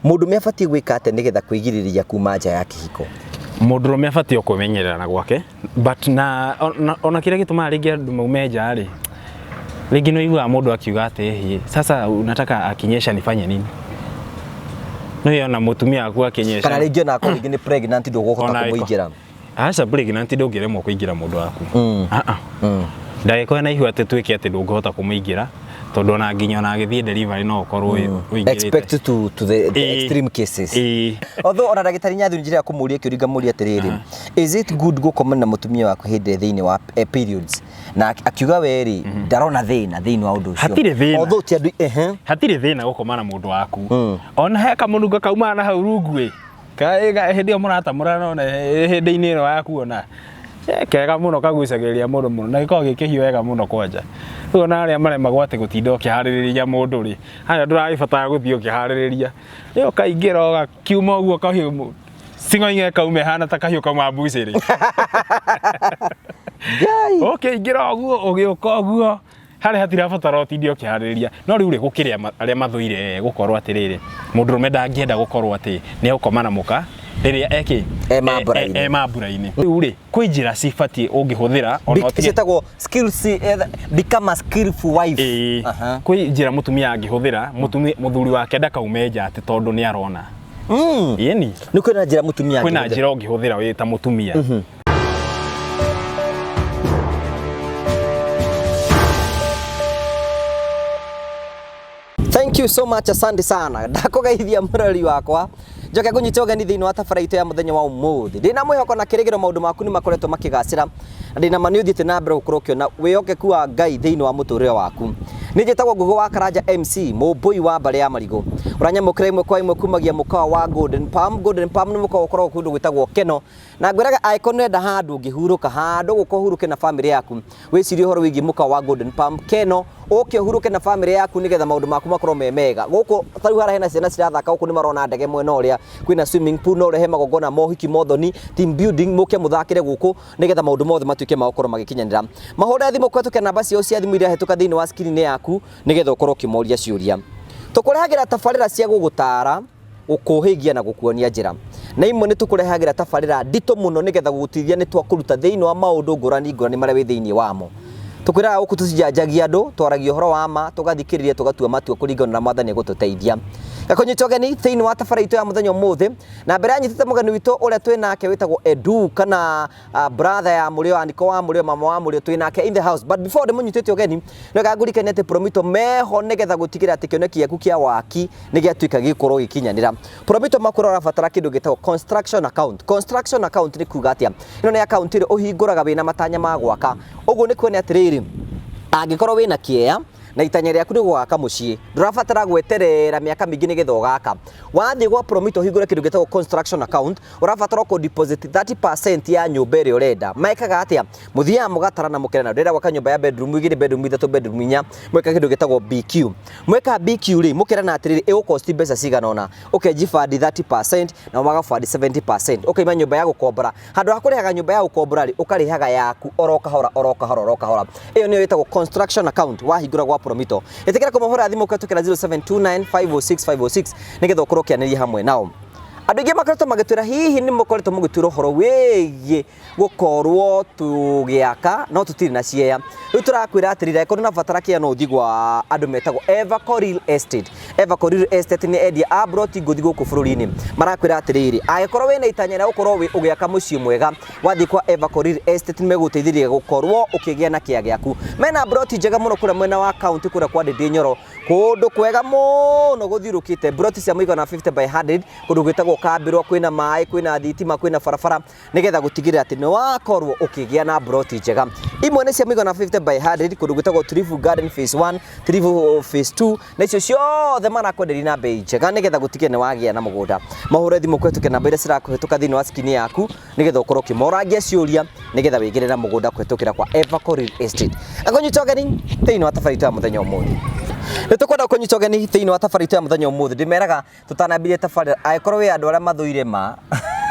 Mũndũrũme abatiĩ gwĩka atĩa nĩgetha kwĩgirĩrĩria kuma nja ya kĩhiko? Mũndũrũme abatiĩ o kwĩmenyerera na gwake, but na ona kĩrĩa gĩtũmaga rĩngĩ andũ maume nja rĩ, rĩngĩ nĩ ũiguaga mũndũ akiuga atĩ hĩ, sasa unataka akinyesha nifanye nini? Nĩ ona mũtumia waku akinyesha. Kana rĩngĩ ona akorwo rĩngĩ nĩ pregnant ndũgũhota Ona ĩko. kũmũingĩra. Aca, pregnant ndũngĩremwo kũingĩra mũndũ waku. Ah, ah. Ndagĩkorwo na ihu atĩ tuĩke atĩ ndũngĩhota kũmũingĩra, tondũ ona nginya ona agĩthiĩ delivery no ũkorwo ũingĩrĩte. Expect to the extreme cases. Ĩĩ. Although ona ndagĩtarĩ Nyathu njĩra ya kũmũria kĩũria ngamũria atĩrĩrĩ, is it good gũkoma na mũtumia waku hĩndĩ ĩrĩa thĩinĩ wa periods? Na akiuga we rĩ, ndarona thĩna thĩinĩ wa ũndũ ũcio. Hatirĩ thĩna. Although ti andũ ehe. Hatirĩ thĩna gũkoma na mũndũ waku. Ona he kamũnungo kaumaga na hau rungu ĩ. Hĩndĩ ĩyo mũratamũrana ona hĩndĩ-inĩ ĩno ya kuona. Kega mũno, kagucagĩrĩria mũndũ mũno na gĩkoragwo gĩ kĩhiũ wega mũno kwanja. Rĩu ona arĩa maremagwo atĩ gũtinda ũkĩharĩrĩria mũndũ rĩ, harĩa ndũragĩbatara gũthiĩ ũkĩharĩrĩria. Rĩu ũkaingĩra ũgakiuma ũguo kahiũ cing'oing'e kaume hana ta kahiũ kauma mbucĩrĩ. Ngai. Ũkĩingĩra ũguo ũgĩũka ũguo harĩa hatirabatara ũtinde ũkĩharĩrĩria. No rĩu rĩ, gũkĩrĩ arĩa mathũire gũkorwo atĩrĩrĩ, mũndũrũme ndangĩenda gũkorwo atĩ nĩ egũkoma na mũka rĩrĩa ekĩ E mambura-inĩ. E mambura-inĩ. Rĩu rĩ, kwĩ njĩra cibatiĩ ũngĩhũthĩra ona ũtige Ciĩtagwo skills, become a skillful wife. Ĩĩ. Aha. Kwĩ njĩra mũtumia angĩhũthĩra mũthuri wake ndakaume nja atĩ tondũ nĩ arona. Ĩni. Nĩ kwĩna njĩra mũtumia Kwĩna angĩhũthĩra. njĩra ũngĩhũthĩra wĩ ta mũtumia. Thank you so much, asante sana. Ndakũgeithia mũrori wakwa. Njoke ngũnyite ũgeni thĩinĩ wa tabarĩra itũ ya mũthenya wa ũmũthĩ. Ndĩna mwĩhoko na kĩrĩgĩro maũndũ maku nĩ makoretwo makĩgacĩra. Na ndĩna ma nĩ ũthiĩte na mbere gũkorwo ũkĩona wĩhokeku wa Ngai thĩinĩ wa mũtũrĩre waku. Nĩ njĩtagwo Ngũgĩ wa Karanja MC, mũmbũi wa mbarĩ ya marigũ. Ũranyamũkĩra ĩmwe kwa ĩmwe kumagia mũkawa wa Golden Palm. Golden Palm nĩ mũkawa ũkoragwo kũndũ gwĩtagwo Keno. Na ngwĩraga angĩkorwo nĩ ũrenda handũ ũngĩhurũka, handũ ũgũka ũhurũke na famĩlĩ yaku, wĩcirie ũhoro wĩgiĩ mũkawa wa Golden Palm Keno, ũke ũhurũke na famĩlĩ yaku nĩgetha maũndũ maku makorwo me mega. Gũkũ ta rĩu harĩa hena ciana cirathaka gũkũ nĩ marona ndege mwena ũrĩa, kwĩna swimming pool, no ũrehe magongona ma ũhiki, ma ũthoni, team building, mũke mũthakĩre gũkũ nĩgetha maũndũ mothe matuĩke ma gũkorwo magĩkinyanĩra. Mahũre thimũ kũhetũkĩra namba ciao cia thimũ iria hetũka thĩinĩ wa screen yaku nĩgetha ũkorwo ũkĩmoria ciũria. Tũkũrehagĩra tabarĩra cia gũgũtara, gũkũhĩgia na gũkuonia njĩra. Na imwe nĩ tũkũrehagĩra tabarĩra nditũ mũno nĩgetha gũgũteithia nĩ twakũruta thĩinĩ wa maũndũ ngũrani ngũrani marĩa wĩ thĩinĩ wamo. Tũkwĩraga gũkũ tũtijanjagia andũ, twaragia ũhoro wa ma, tũgathikĩrĩria tũgatua matua kũringana na Mwathani egũtũteithia. Gakũnyita ũgeni thĩinĩ wa tabarĩra itũ ya mũthenya ũmũthĩ, na mbere ya nyitĩte mũgeni witũ ũrĩa twĩ nake wĩtagwo Edu kana brother ya Mũrĩo, Aniko wa Mũrĩo, mama wa Mũrĩo, twĩ nake in the house. But before ndĩmũnyitĩte ũgeni, nĩwega ngũririkanie atĩ Promito meho nĩgetha gũtigĩrĩra atĩ kĩoneki gĩaku kĩa waki nĩ gĩatuĩka gĩgũkorwo gĩkinyanĩra. Promito makwĩra ũrabatara kĩndũ gĩtagwo construction account. Construction account nĩ kuga atĩa? Ĩno nĩ account ĩrĩa ũhingũraga wĩna matanya ma gwaka. Ũguo nĩ kuonia atĩrĩrĩ, angĩkorwo wĩna kĩea na itanya rĩaku nĩ gwaka mũciĩ, ndũrabatara gweterera mĩaka mĩingĩ nĩgetha ũgaka. Wathiĩ gwa Promito ũhingũre kĩndũ gĩtagwo construction account, ũrabatara kũ deposit 30% ya nyũmba ĩrĩa ũrenda. Mekaga atĩa? Mũthiaga mũgatarana mũkerana ndĩrenda gwaka nyũmba ya bedroom igĩrĩ, bedroom ithatũ, bedroom inya, mweka kĩndũ gĩtagwo BQ. Mweka BQ rĩ, mũkerana atĩrĩrĩ, ĩgũkosti mbeca cigana ũna, ũkenji bandi 30% na magabandi 70%, ũkaima nyũmba ya gũkombora. Handũ ha kũrĩhaga nyũmba ya gũkombora rĩ, ũkarĩhaga yaku oro kahora oro kahora oro kahora. Ĩyo nĩyo ĩtagwo construction account wahingũra gwa Promito. Ĩtĩkĩra kũmahũrĩra thimũ kũhetũkĩra 0729 506 506 nĩgetha ũkorwo ũkĩanĩria hamwe nao. Andũ aingĩ makoretwo magĩtwĩra hihi nĩ mũkoretwo mũgĩtwĩra ũhoro wĩgiĩ gũkorwo tũgĩaka no tũtirĩ na ciea. Rĩu tũrakwĩra atĩrĩrĩ, angĩkorwo nĩ ũrabatara kĩea no ũthiĩ gwa andũ metagwo Everco Real Estate. Everco Real Estate nĩ endia a broti ngũthi gũkũ bũrũri-inĩ. Marakwĩra atĩrĩrĩ, angĩkorwo wĩna itanya rĩa gũkorwo ũgĩaka mũciĩ mwega, wathiĩ kwa Everco Real Estate nĩ megũgũteithĩrĩria gũkorwo ũkĩgĩa na kĩea gĩaku. Mena broti njega mũno kũrĩa mwena wa kaunti kũrĩa kwa Ndĩndĩ Nyoro, kũndũ kwega mũno gũthiũrũkĩte, broti cia mũigana wa 50 by 100, kũndũ gwĩtagwo Kambĩrwa, kwĩna maĩ, kwĩna thitima, kwĩna barabara, nĩgetha gũtigĩrĩra atĩ nĩ wakorwo ũkĩgĩa na broti njega. Imwe nĩ cia mũigana 50 by 100 kũndũ gwĩtagwo Tulivu Garden Phase 1, Tulivu Phase 2, na icio ciothe marakwenderia na bei njega nĩgetha gũtigĩrĩra nĩ wagĩa na mũgũnda. Mahũre thimũ kũhetũkĩra namba iria cirakũhetũka thĩinĩ wa screen yaku nĩgetha ũkorwo ũkĩmorangia ciũria nĩgetha wĩgĩre na mũgũnda kũhetũkĩra kwa Everco Real Estate. Akũnyita ũgeni thĩinĩ wa tabarĩra itũ ya mũthenya ũmũthĩ. Nĩ tũkwenda kũnyita ũgeni thĩinĩ wa tabarĩra itũ ya mũthenya ũmũthĩ. Ndĩmeraga tũtanambirie tabarĩra, angĩkorwo wĩ andũ arĩa mathũire ma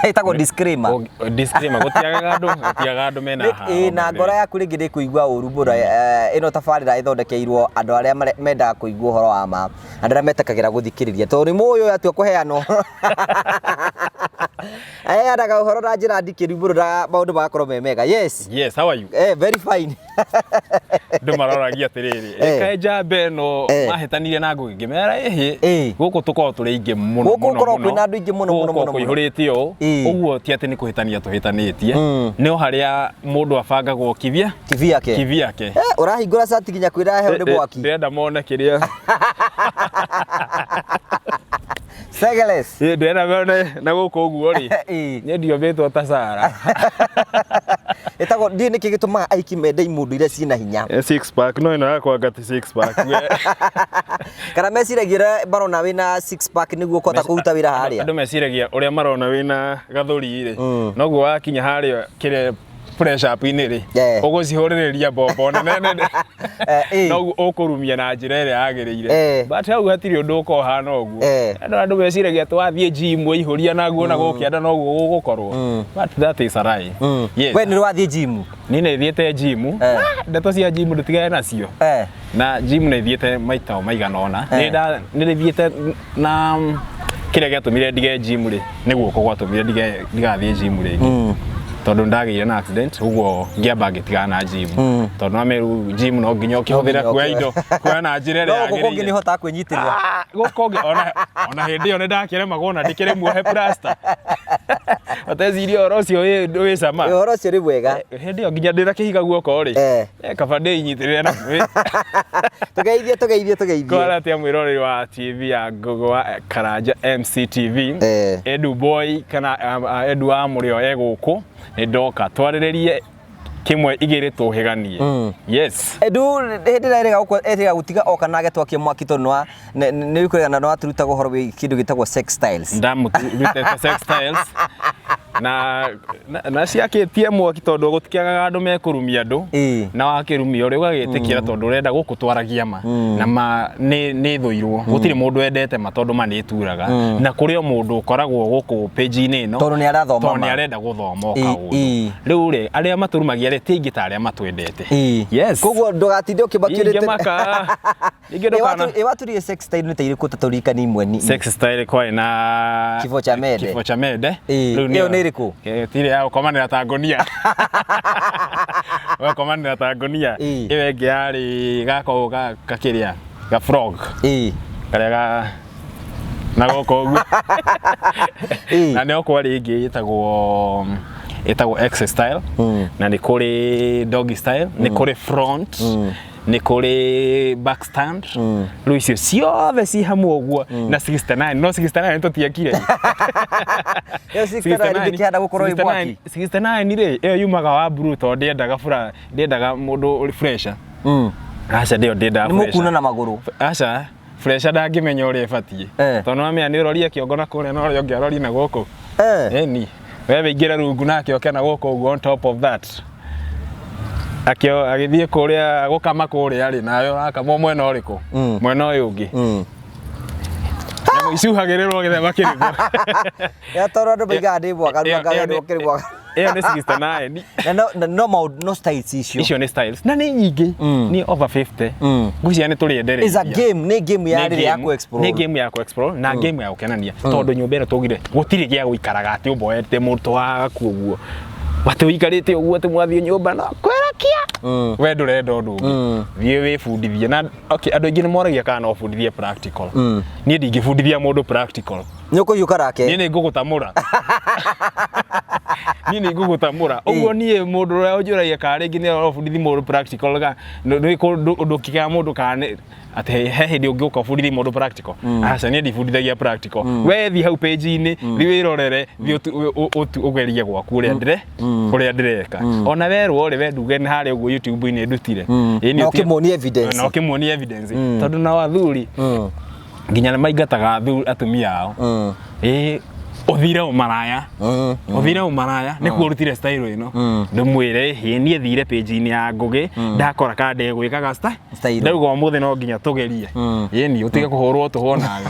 Ĩtagwo disclaimer. Disclaimer, gũtiagaga andũ mena haro. Ĩ na ngoro yaku rĩngĩ ndĩ kũigua ũru mũno. Ĩno tabarĩra ĩthondekeirwo andũ arĩa mendaga kũigua ũhoro wa ma, andũ arĩa metĩkagĩra gũthikĩrĩria, tondũ nĩ mũĩ ũyũ atua kũheana ũhoro, aheanaga ũhoro na njĩra ndikĩru mũno na maũndũ magakorwo me mega. Yes. Yes, how are you? Very fine. Andũ maroragia atĩrĩrĩ, kaĩ njamba ĩno mahĩtanire na Ngũgĩ? Ngĩmera ĩhĩ, gũkũ tũkoragwo tũrĩ aingĩ mũno. Gũkũ Mũno, gũkoragwo mũno. kwĩna andũ aingĩ mũno, mũno, Gũkũ mũno, mũno. kũihũrĩte ũũ. Ũguo ti atĩ nĩ kũhĩtania tũhĩtanĩtie, no harĩa mũndũ abangagwo kivya Kivyake. Kivyake. Ũrahingũra cati nginya kwĩra heho nĩ mwaki. Ndĩrenda mone kĩrĩa. Segeles. Ndĩrenda mone na gũkũ ũguo rĩ, niĩ ndiombĩtwo ta Sara. Ĩtagwo ndiĩ nĩkĩ gĩtũmaga aiki mende imũndũ iria ciĩna hinya. Six pack no ĩno yakwa ngati six pack we. Kana meciragia ũrĩa marona wĩna six pack nĩguo ũkũhota kũruta wĩra harĩa. Andũ meciragia ũrĩa marona wĩna gathũri rĩ, noguo wakinya harĩa kĩrĩa press up inĩ rĩ, ũgũcihũrĩrĩria mbombo nene nene, noguo ũkũrumia na njĩra ĩrĩa yagĩrĩire. But hau hatirĩ ũndũ ũkoragwo ũhana ũguo. Andũ meciragia atĩ wathiĩ gym waihũria naguo na gũkĩanda noguo gũgũkorwo, but that is a lie. Yes. We nĩ wathiĩ gym? Niĩ nĩ thiĩte gym. Ndeto cia gym ndũtigane nacio. Na gym nĩ thiĩte maita o maigana ũna. Nĩ ndĩthiĩte na kĩrĩa gĩatũmire ndige gym rĩ, nĩ guoko gwatũmire ndige ndigathiĩ gym rĩngĩ, tondũ ndagĩire na accident, ũguo ngĩamba ngĩtigana na gym, tondũ no gym no nginya ũkĩhũthĩre nginya kuoya indo, kuoya na njĩra No ĩrĩa gũkũ kũngĩ nĩ yagĩrĩire. ũhotaga kwĩnyitĩrĩra. Ah, gũkũ ũngĩ ona hĩndĩ ĩyo nĩ ndakĩremagwo na ndĩkĩrĩ muohe plaster, ũteciria ũhoro ũcio wĩ cama. Ũhoro ũcio nĩ mwega. Hĩndĩ ĩyo nginya ndĩna kĩhiga guoko rĩ, kaba ndĩinyitĩrĩre na Tũgeithie, tũgeithie, tũgeithie. Kwara atĩa mwĩroreri wa TV ya Ngũgũ wa Karanja MCTV? Edu Boy kana Edu wa Mũrĩo e gũkũ, nĩ ndoka twarĩrĩrie kĩmwe igĩrĩ tũhĩganie. Yes. Edu hĩndĩ ĩrĩa ĩrĩga ĩrĩga gũtiga oka nage twakie mwaki, tondũ nĩ ũkũrĩgana nĩ watũrutaga ũhoro wĩ kĩndũ gĩtagwo sex styles. Ndamũrutĩte sex styles na ciakĩtie mwaki, tondũ gũtikĩagaga andũ mekũrumia andũ, na wakĩrumia ũrĩa ũgagĩtĩkĩra, tondũ ũrenda gũkũ twaragia ma, na ma nĩ thũirwo. Gũtirĩ mũndũ wendete ma, tondũ ma nĩ ĩturaga, na kũrĩ o mũndũ ũkoragwo gũkũ page-inĩ ĩno Tondũ nĩ arathoma tondũ ma. nĩ arenda gũthoma o kaũndũ. Rĩu rĩ, arĩa matũrumagia rĩ, ti aingĩ ta arĩa matwendete. Yes. Koguo ndũgatinde ũkĩmakĩrĩte. Ingĩmaka ingĩ ndũkana. Ĩ waturirie sex style nĩ ta irĩkũ, ta tũririkani imwe ni? Sex style kwarĩ na Kifo cha mende. Kifo cha mende. Rĩu ĩyo nĩ ĩrĩkũ? Tirĩ ya gũkomanĩra ta ngonia, ũgakomanĩra ta ngonia. Ĩyo ĩngĩ yarĩ gako gakĩrĩa ga frog, karĩa ga na gũkũ ũguo. Na nĩho kwarĩ ĩngĩ ĩtagwo X style, na nĩ kũrĩ doggy style, nĩ kũrĩ front, nĩ kũrĩ backstand. Rĩu icio ciothe ci hamwe ũguo na 69, no 69 tũtiekire. Ĩyo 69 ndĩkĩhanda gũkorwo ĩ mwaki. 69 rĩ, ĩyo yumaga wa blue, tondũ ndĩendaga bura, ndĩendaga mũndũ ũrĩ fresher. Aca, ndĩyo ndĩendaga Nĩ fresher. mũkuna na magũrũ. Aca, fresher ndangĩmenya ũrĩa ĩbatiĩ, tondũ nĩwamenya nĩ ũrorie kĩongo na kũrĩa na ũrĩa ũngĩ arorie na gũkũ. Ĩni we wĩingĩre rungu nake oke na gũkũ ũguo. On top of that, akĩo agĩthiĩ kũrĩa gũkama kũrĩa rĩ, nawe ũrakamwo mwena ũrĩkũ? Mwena ũyũ ũngĩ. Nyamũ icuhagĩrĩrwo gĩthema kĩrĩkũ? Ya tondũ andũ maigaga ndĩ mwaganu, anga we ndũkĩrĩ mwaganu. Ĩyo nĩ 69. Na no maũndũ no styles icio. Icio nĩ styles na nĩ nyingĩ, nĩ over 50. Ngwĩciria nĩ tũrĩendereria. Is a game, nĩ game ya Nĩ rĩrĩa ya game- kũ explore. Nĩ game ya ku explore na game ya gũkenania, tondũ nyũmba ĩno tũgire gũtirĩ gĩa gũikaraga atĩ ũmboete mũtũ waku ũguo, atĩ ũikarĩte ũguo atĩ mwathiĩ nyũmba no kwĩrakia, we ndũrenda ũndũ ũngĩ. Thiĩ wĩbundithie. Na okay, andũ aingĩ nĩ moragia kana no ũbundithie practical. Niĩ ndingĩbundithia mũndũ practical. Nĩ ũkũhiũka Niĩ nake. nĩ ngũgũtamũra, niĩ nĩ ngũgũtamũra ũguo. Niĩ mũndũ ũrĩa ũnjũragia kana rĩngĩ nĩ ũbundithi mũndũ practical, ga nĩ ũndũ ũkĩgea mũndũ kana nĩ atĩ he hĩndĩ ũngĩũka ũbundithie mũndũ practical, aca, niĩ ndibundithagia practical. We thiĩ hau page-inĩ, thiĩ wĩrorere, thiĩ ũgerie gwaku ũrĩa ndĩreka. Ona werwo rĩ, we nduge nĩ harĩa ũguo YouTube-inĩ ndutire. Ĩĩ, Na ũkĩmuonie evidence. Na ũkĩmuonie evidence, tondũ nao athuri nginya nĩ maingataga atumia ao. Ĩĩ. Ũthire ũmaraya, ũthire ũmaraya nĩkuo ũrutire style ĩno. Ndĩmwĩre hĩ, niĩ thire page-inĩ ya Ngũgĩ, ndakora kande gwĩkaga Style. Ndauga ũmũthĩ no nginya tũgerie. Ĩni ũtige kũhũrwo tũhwo nawe.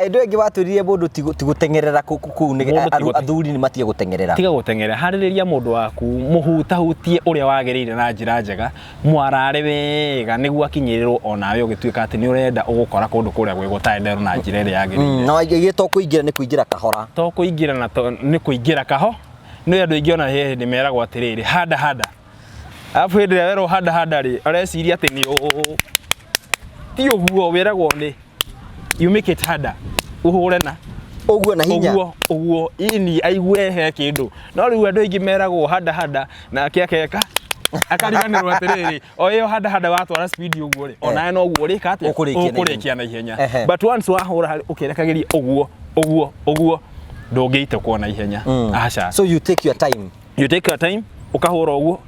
Ĩndũ ĩngĩ watwĩrire mũndũ ti gũteng'erera kũu nĩ Mũndũ ti athuri nĩ matige gũteng'erera. Tiga gũteng'era, harĩrĩria mũndũ waku, mũhutahutie ũrĩa wagĩrĩire na njĩra njega, mwarare wega nĩguo akinyĩrĩrwo onawe ũgĩtuĩka atĩ nĩ ũrenda ũgũkora kũndũ kũrĩa gwĩ gũtaenderwo na njĩra ĩrĩa yagĩrĩire. Na waingĩria to kũingĩra nĩ kũingĩra kahora. To kũingĩra na to nĩ kũingĩra kaho. Nĩ andũ aingĩ ona he hĩndĩ meragwo atĩrĩrĩ, handa handa, arabu hĩndĩ ĩrĩa werwo handa handa rĩ, areciria atĩ nĩ ũũ. Ti ũguo, wĩragwo nĩ you make it harder, ũhũre na ũguo na hinya. Ũguo ũguo, ini aigue he kĩndũ. No rĩu andũ aingĩ meragwo handa handa, nake akeka akariganĩrwo atĩrĩrĩ, o ĩyo handa handa watwara speed ũguo rĩ, onawe noguo ũrĩka atĩa? Ũkũrĩkia na ihenya. Ũkũrĩkia na ihenya. But once wahũra ũkĩrekagĩria ũguo ũguo ũguo, ndũngĩitũkwo na ihenya. Aca. So you take your time. You take your time, ũkahũra ũguo.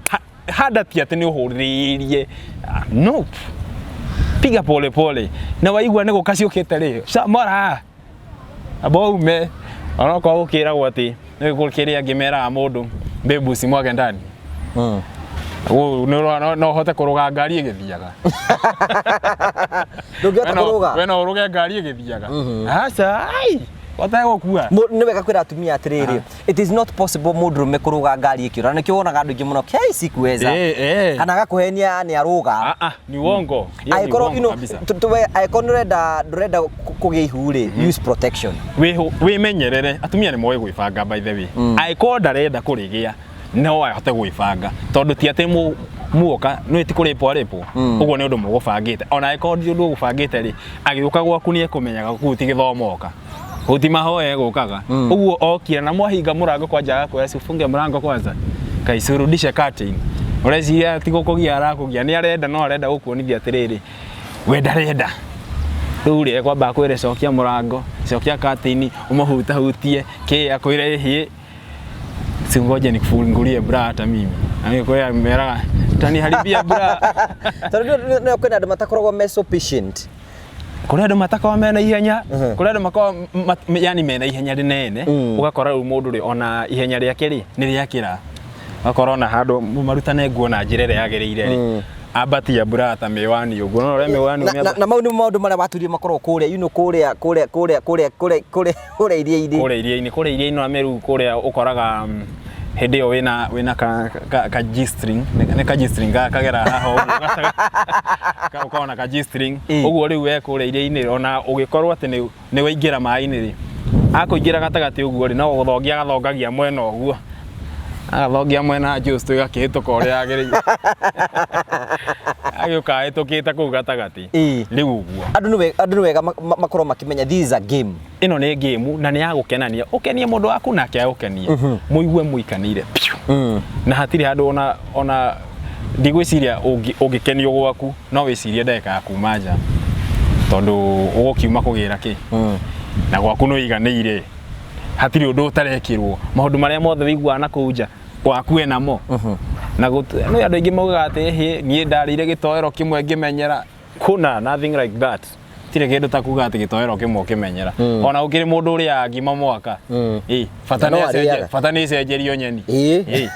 Handa ti atĩ nĩ ũhũrĩrĩirie. No, piga pole pole, na waigua nĩ gũka ciũkĩte rĩ, camora amba ume. Onokorwo gũkĩragwo atĩ nĩ kĩrĩa angĩ meraga mũndũ, mbembe usimwage ndani. Ũũ, no ũhote kũrũga ngari ĩgĩthiaga? Ndũngĩhota kũrũga. We no ũrũge ngari ĩgĩthiaga? Aca, ai, ũtegũkua. Nĩ wega kwĩra atumia atĩrĩrĩ, it is not possible mũndũrũme kũrũga ngari ĩkĩũra. Nĩkĩo wonaga andũ aingĩ mũno kei sikuweza. Kana agakũhenia nĩ arũga. Ah, ah, ni uongo. Hiyo ni Angĩkorwo uongo kabisa. angĩkorwo ndũrenda kũgĩa ihu rĩ, use protection. Wĩmenyerere, atumia nĩ moĩ gwĩbanga, by the way. Angĩkorwo ndarenda kũrĩgĩa, no ahote gwĩbanga, tondũ ti atĩ muoka nĩ ti kũrĩpwo arĩpwo ũguo, nĩ ũndũ mũgũbangĩte. Ona angĩkorwo ti ũndũ ũgũbangĩte rĩ, agĩũka gwaku nĩ ekũmenyaga kũu ti gĩthomo oka, kũu ti mahoya egũkaga ũguo. Okire na mwahinga mũrango kwanja, agakwĩra si ufunge mlango kwanza, kaisurudishe curtain. Ũreciria ti gũkũgia arakũgia, nĩ arenda, no arenda gũkuonithia atĩrĩrĩ, we ndarenda. Rĩu rĩ, ekwamba akwĩre cokia mũrango, cokia curtain, ũmũhutahutie kĩ, akwĩre ĩhĩ, si ngoje nikufungulie bra hata mimi na mimi kwa meraga utaniharibia bra. Tondũ nĩ kwĩna andũ matakoragwo me so patient. Kũrĩ andũ matakoragwo mena ihenya, kũrĩ andũ makoragwo yani mena ihenya rĩnene. Ũgakora rĩu mũndũ rĩ, ona ihenya rĩake rĩ nĩ rĩakĩra, ũgakora ona handũ marutane nguo na njĩra ĩrĩa yagĩrĩire rĩ, ambatia bra ta mĩwani ũguo, no ũrĩa mĩwani Na mau nĩmo maũndũ marĩa watwĩrire makoragwo kũrĩa kũrĩa kũrĩa kũrĩa kũrĩa kũrĩa kũrĩa iria-inĩ. Kũrĩa iria-inĩ, na rĩu kũrĩa ũkoraga hĩndĩ ĩyo wĩna ka G-string, nĩ ka G-string kagera haha ũguo ũkorwo na ka G-string. Ũguo rĩu we kũrĩa iria-inĩ, ona ũgĩkorwo atĩ nĩ waingĩra maĩ-inĩ rĩ, akũingĩra gatagatĩ ũguo rĩ, no gũthongia agathongagia mwena ũguo, agathongia mwena, just ĩgakĩhĩtũka ũrĩa yagĩrĩire, agĩũka ahĩtũkĩte kũu gatagatĩ. Rĩu ũguo. Andũ nĩ wega makorwo makĩmenya this is a game. Ĩno nĩ game na nĩ ya gũkenania, ũkenie mũndũ waku nake agũkenie, mũigue mũikanĩire piũ. Na hatirĩ handũ ona ndigwĩciria ũngĩkenio gwaku no wĩcirie ndagĩka ya kuma nja, tondũ ũgũkiuma kũgĩra kĩ na gwaku nĩ ũiganĩire, hatirĩ ũndũ ũtarekĩrwo, maũndũ marĩa mothe wĩiguaga na kũu nja waku enamo. Na nĩ andũ aingĩ maugaga atĩ hĩ, niĩ ndarĩire gĩtoero kĩmwe ngĩmenyera kuna. Nothing like that, tirĩ kĩndũ ta kuga atĩ gĩtoero kĩmwe ũkĩmenyera. Ona ũkĩrĩ mũndũ ũrĩaga ngima mwaka. Ĩ, bata Na nĩ no arĩaga. Bata nĩ ĩcenjerio nyeni. Ĩ.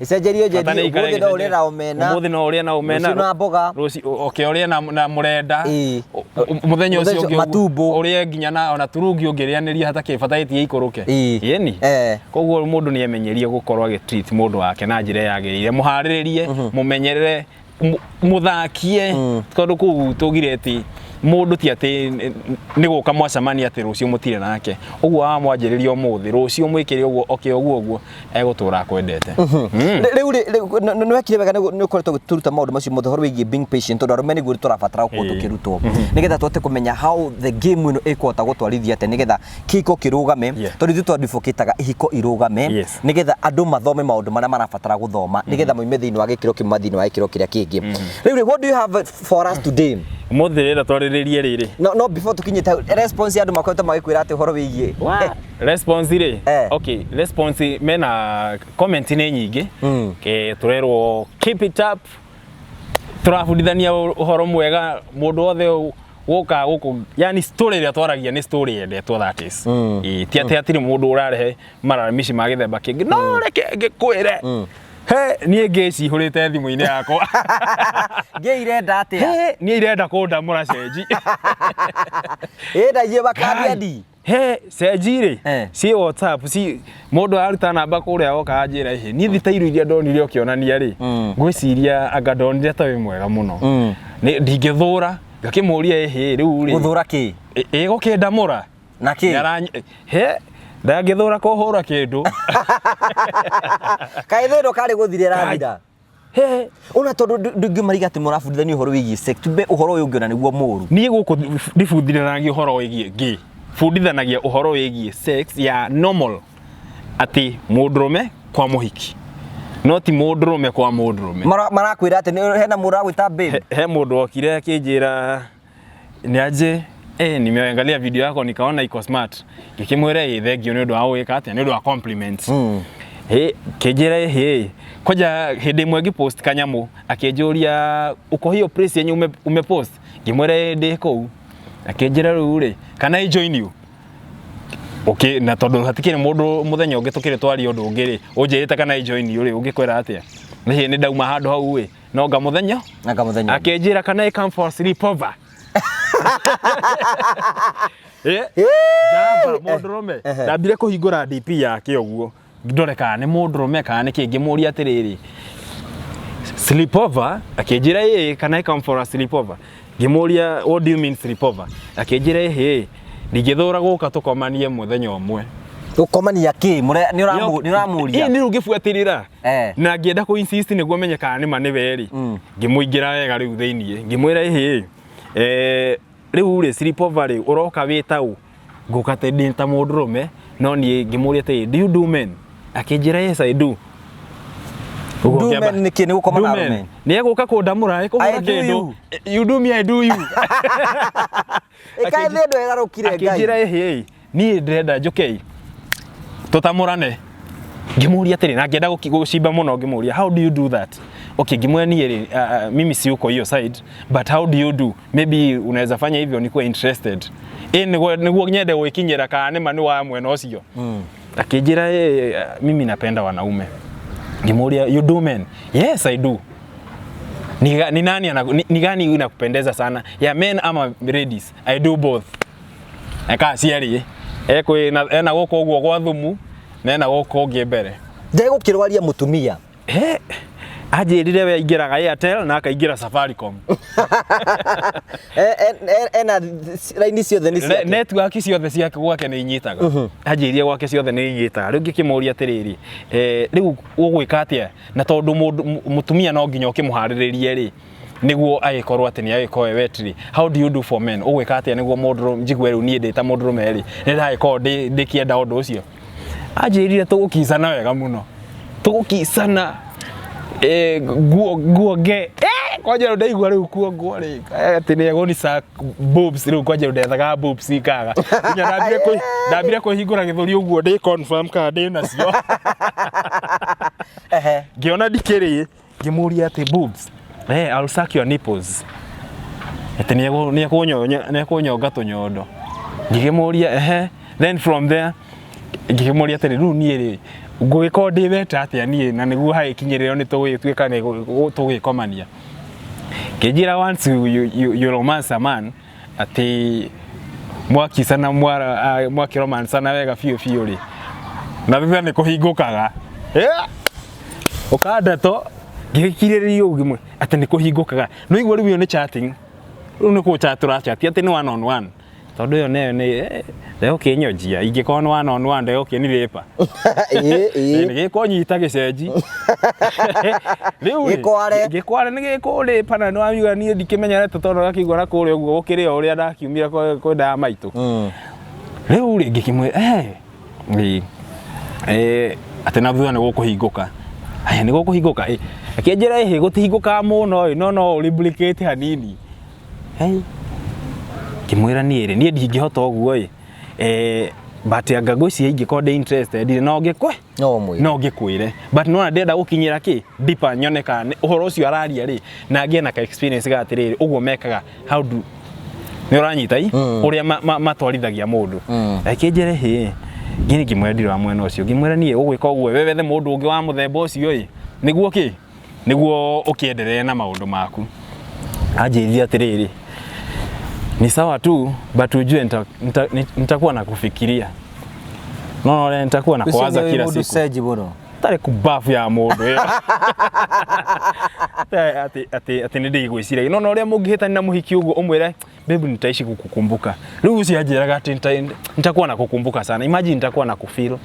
Ĩcenjerio Bata njeni. nĩ ikare Ũmũthĩ no ĩgĩcenjerio. ũrĩe na omena. Ũmũthĩ no ũrĩe na omena. Rũciũ na mboga. Rũciũ oke ũrĩe na mũrenda. Mũthenya ũcio Mũthenya ũngĩ ũguo, matumbo. Ũrĩe nginya na ona turungi ũngĩrĩanĩria hatakĩrĩ bata ĩtige ikũrũke. Ĩni. Koguo mũndũ nĩ emenyerie gũkorwo agĩ treat mũndũ wake na njĩra yagĩrĩire, mũharĩrĩrie, mũmenyerere, mũthakie, tondũ kũu tũgire atĩ mũndũ ti atĩ nĩ gũka mwacemania atĩ rũciũ mũtirĩ nake. Ũguo wamwanjĩrĩria ũmũthĩ, rũciũ mwĩkĩre ũguo, oke ũguo ũguo, egũtũra akwendete. Rĩu rĩ, nĩ wekire wega nĩ ũkoretwo ũgĩtũruta maũndũ macio mothe ũhoro wĩgiĩ being patient, tondũ arũme nĩguo tũrabatara gũkorwo tũkĩrutwo nĩgetha tũhote kũmenya how the game ĩno ĩkũhota gũtwarithia atĩa nĩgetha kĩhiko kĩrũgame, tondũ ithuĩ twadvocataga ihiko irũgame nĩgetha andũ mathome maũndũ marĩa marabatara gũthoma nĩgetha moime thĩinĩ wa gĩkĩro kĩmwe thĩinĩ wa gĩkĩro kĩrĩa kĩngĩ. Rĩu rĩ, what do you have for us today? Ũmũthĩ rĩrĩa twarĩrĩrie rĩrĩ. No before tukinyĩte hau, response ya andũ makoretwo magĩkwĩra atĩ ũhoro wĩgiĩ Response rĩ? Eh. Okay, response mena comment nĩ nyingĩ. Tũrerwo keep it up, tũrabundithania ũhoro mwega, mũndũ wothe. Gũka gũkũ, yani story ĩrĩa twaragia nĩ story yendetwo, that is. Ĩĩ, ti atĩ hatirĩ mũndũ ũrarehe mararamici ma gĩthemba kĩngĩ, no reke ngĩkwĩre, he niĩ ngĩcihũrĩte thimũ-inĩ yakwa. Ngĩ irenda atĩa? He niĩ irenda kũndamũra cenji. Ĩ ndaiye bakambia ndi. He cenji rĩ, ciĩ WhatsApp, ci mũndũ aruta namba kũrĩa oka anjĩra, ĩhĩ niĩ thita irio iria ndonire ũkĩonania rĩ, ngwĩciria anga ndonire ta wĩ mwega mũno. Nĩ ndingĩthũra ngakĩmũria, ĩhĩ rĩu rĩ, Gũthũra kĩ? Ĩgũkĩndamũra. Na kĩ? He ndangĩthũra kũhũra kĩndũ. Kaĩ thĩno karĩ gũthira ĩrathira? He Ona tondũ ndingĩmariga atĩ mũrabundithania ũhoro wĩgiĩ sex, tumbe ũhoro ũyũ ũngĩ ona nĩguo mũru. Niĩ gũkũ ndibundithanagia ũhoro wĩgiĩ ngĩ, bundithanagia ũhoro wĩgiĩ sex ya normal, atĩ mũndũrũme kwa mũhiki, no ti mũndũrũme kwa mũndũrũme. Marakwĩra atĩ hena mũndũ ũragwĩta babe? He mũndũ okire akĩnjĩra nĩ aje, nimeangalia video yako nikaona iko smart. Ngĩkĩmwĩra ĩ thank you nĩ ũndũ wa gwĩka atĩa, nĩ ũndũ wa compliments. Kĩnjĩra ĩ kwanja hĩndĩ ĩmwe ngĩpost kanyamũ, akĩnjũria, "Uko hiyo place yenye umepost?" Ngĩmwĩra, "Ĩ, ndĩ kũu." Akĩnjĩra, "Rĩu rĩ, can I join you?" Okay, na tondũ hatikĩrĩ mũndũ mũthenya ũngĩ tũkĩrĩ twaria ũndũ ũngĩ rĩ, ũnjĩrĩte "Can I join you" rĩ, ũngĩkwĩra atĩa? Nĩ nĩ ndauma handũ hau ĩ, no nga mũthenya Anga mũthenya ũngĩ. Akĩnjĩra, "Can I come for a sleepover?" Njamba mũndũrũme. Ndambire kũhingũra DP yake ũguo ndore kana nĩ mũndũrũme kana nĩ kĩ. Ngĩmũria atĩrĩrĩ, "Sleepover?" Akĩnjĩra, "Ĩ, can I come for a sleepover?" Ngĩmũria, "What do you mean sleepover?" Akĩnjĩra, "Ĩhĩ, ndingĩthũra gũka tũkomanie mũthenya ũmwe." Gũkomania kĩ? Nĩ ũramũria? Ĩ, nĩ rĩu ngĩbuatĩrĩra. Na ngĩenda kũ insist nĩguo menye kana nĩ ma nĩ we rĩ. Ngĩmũingĩra wega rĩu thĩiniĩ, ngĩmwĩra, "Ĩhĩ, rĩu rĩ, sleepover rĩ, ũroka wĩ taũ?" Ngũka ndĩ ta mũndũrũme, no niĩ ngĩmũria atĩrĩ, "Do you do men?" Akĩnjĩra, "Yes, I do." Ũguo Do men nĩ kĩ? Nĩ gũkoma Do na men. arũme? Nĩ egũka kũndamũra, ekũhũra I do kĩndũ. you. You do me, I do you. Ĩkaĩ thĩ ĩno ĩgarũkire Ngai. Akĩnjĩra, "Ĩhĩ, niĩ ndĩrenda njũke tũtamũrane." Ngĩmũria atĩrĩ, na ngĩenda gũcimba mũno, ngĩmũria, "How do you do that?" Okay, ngĩmwĩra, "Niĩ rĩ, mimi si uko hiyo side, but how do you do? Maybe unaweza fanya hivyo nikuwe interested, ĩ nĩguo nyende gwĩkinyĩra kana nĩma nĩ wa mwena ũcio." Akĩnjĩra, "Mimi napenda wanaume." Ngĩmũria, "You do men?" "Yes, I do." Ni nani ni gani inakupendeza sana, ya men ama ladies?" "I do both." Eka cierĩ, ekwĩ ena gũkũ ũguo gwa thumu na ena gũkũ ũngĩ mbere. Ndegũkĩrwaria mũtumia. He anjĩrire we aingĩraga Airtel na akaingĩra Safaricom. Ena raini ciothe nĩ ciake. Network ciothe ciake gwake nĩ inyitaga. Anjĩrire gwake ciothe nĩ inyitaga. Rĩu ngĩkĩmũria atĩrĩrĩ, rĩu ũgwĩka atĩa na tondũ mũtumia no nginya ũkĩmũharĩrĩrie rĩ, nĩguo agĩkorwo atĩ nĩ agĩkorwo e wet rĩ, how do you do for men? Ũgwĩka atĩa nĩguo mũndũ njigue rĩu niĩ ndĩ ta mũndũrũme rĩ, nĩ ndagĩkorwo ndĩkĩenda ũndũ ũcio? Anjĩrire tũgũkicana wega mũno, tũgũkicana, nguonge, kwanja rĩu ndaigua rĩu kuongwo rĩ, atĩ nĩ egũni suck boobs. Rĩu kwanja rĩu ndethaga boobs ikaga nginya ndambire kwĩhingũra gĩthũri ũguo ndĩ confirm kana ndĩ nacio. Ngĩona ndikĩrĩ, ngĩmũria atĩ, "Boobs?" "I'll suck your nipples." Atĩ nĩ ekũnyonga tũnyondo. Ngĩkĩmũria, "Ehe." Then from there ngĩkĩmũria atĩrĩ, "Rĩu niĩ rĩ, ngũgĩkorwo ndĩ weta atĩa niĩ na nĩguo hagĩkinyĩrĩrwo nĩ tũgĩtuĩka nĩ tũgĩkomania?" Kĩnjĩra, "Once you romance a man, atĩ mwakicana, mwakĩromancana wega biũ biũ rĩ, na thutha nĩ kũhingũkaga." Ũkandeto ngĩgĩkirĩrĩria ũguo ngĩmwĩra atĩ nĩ kũhingũkaga no igua rĩu ĩyo nĩ chatting, rĩu nĩ kũ tũrachat, atĩ nĩ one on one, tondũ ĩyo nayo nĩ ndegũkĩnyonjia ingĩkorwo nĩ one on one, ndegũkĩnirĩpa. Ĩĩ ĩĩ. Nĩ gĩkũnyita gĩcenji rĩu rĩ, Gĩkware. Gĩkware nĩ gĩkũrĩpa na nĩ wamiuga niĩ ndikĩmenyerete tondũ gakĩigua na kũrĩa ũguo gũkĩrĩ o ũrĩa ndakiumire kwĩ nda ya maitũ. Rĩu rĩ, ngĩkĩmwĩra, ĩ atĩ na thutha nĩ gũkũhingũka. Aya nĩ gũkũhingũka ĩ. Akĩnjĩra, "Ĩhĩ, gũtihingũkaga mũno ĩ, no lubricate hanini." Hey. Ngĩmwĩra, "Niĩ rĩ, niĩ ndingĩhota ũguo ĩ, but anga ngwĩciria ingĩkorwo ndĩ interested rĩ, no ngĩkwe No ũmwĩre. No ngĩkwĩre, but nona ndĩrenda gũkinyĩra kĩ deeper, nyone kana ũhoro ũcio araria rĩ, na ngĩe na ka experience ga atĩrĩrĩ, ũguo mekaga, how do Nĩ ũranyita i ũrĩa matwarithagia mũndũ. Akĩnjĩra hĩ ngini ngĩmwĩra ndirĩ wa mwena ũcio, ngĩmwĩra niĩ ũgwĩka ũguo we wethe mũndũ ũngĩ wa mũthemba ũcio ĩ nĩguo kĩ nĩguo ũkĩenderee na maũndũ maku. Anjĩrire atĩrĩrĩ, ni sawa tu but ujue nitakuwa na kufikiria no no nitakuwa na kuwaza kila Mũndũ siku cenji mũno. Tarĩ kubabu ya mũndũ ĩyo atĩ atĩ atĩ nĩ ndĩgwĩciragia no na ũrĩa mũngĩhĩtania na mũhiki ũguo ũmwĩre, "Babe, nitaishi kukukumbuka." Rĩu ũcio anjĩraga atĩ nitakuwa na kukumbuka sana. Imagine nitakuwa na kufeel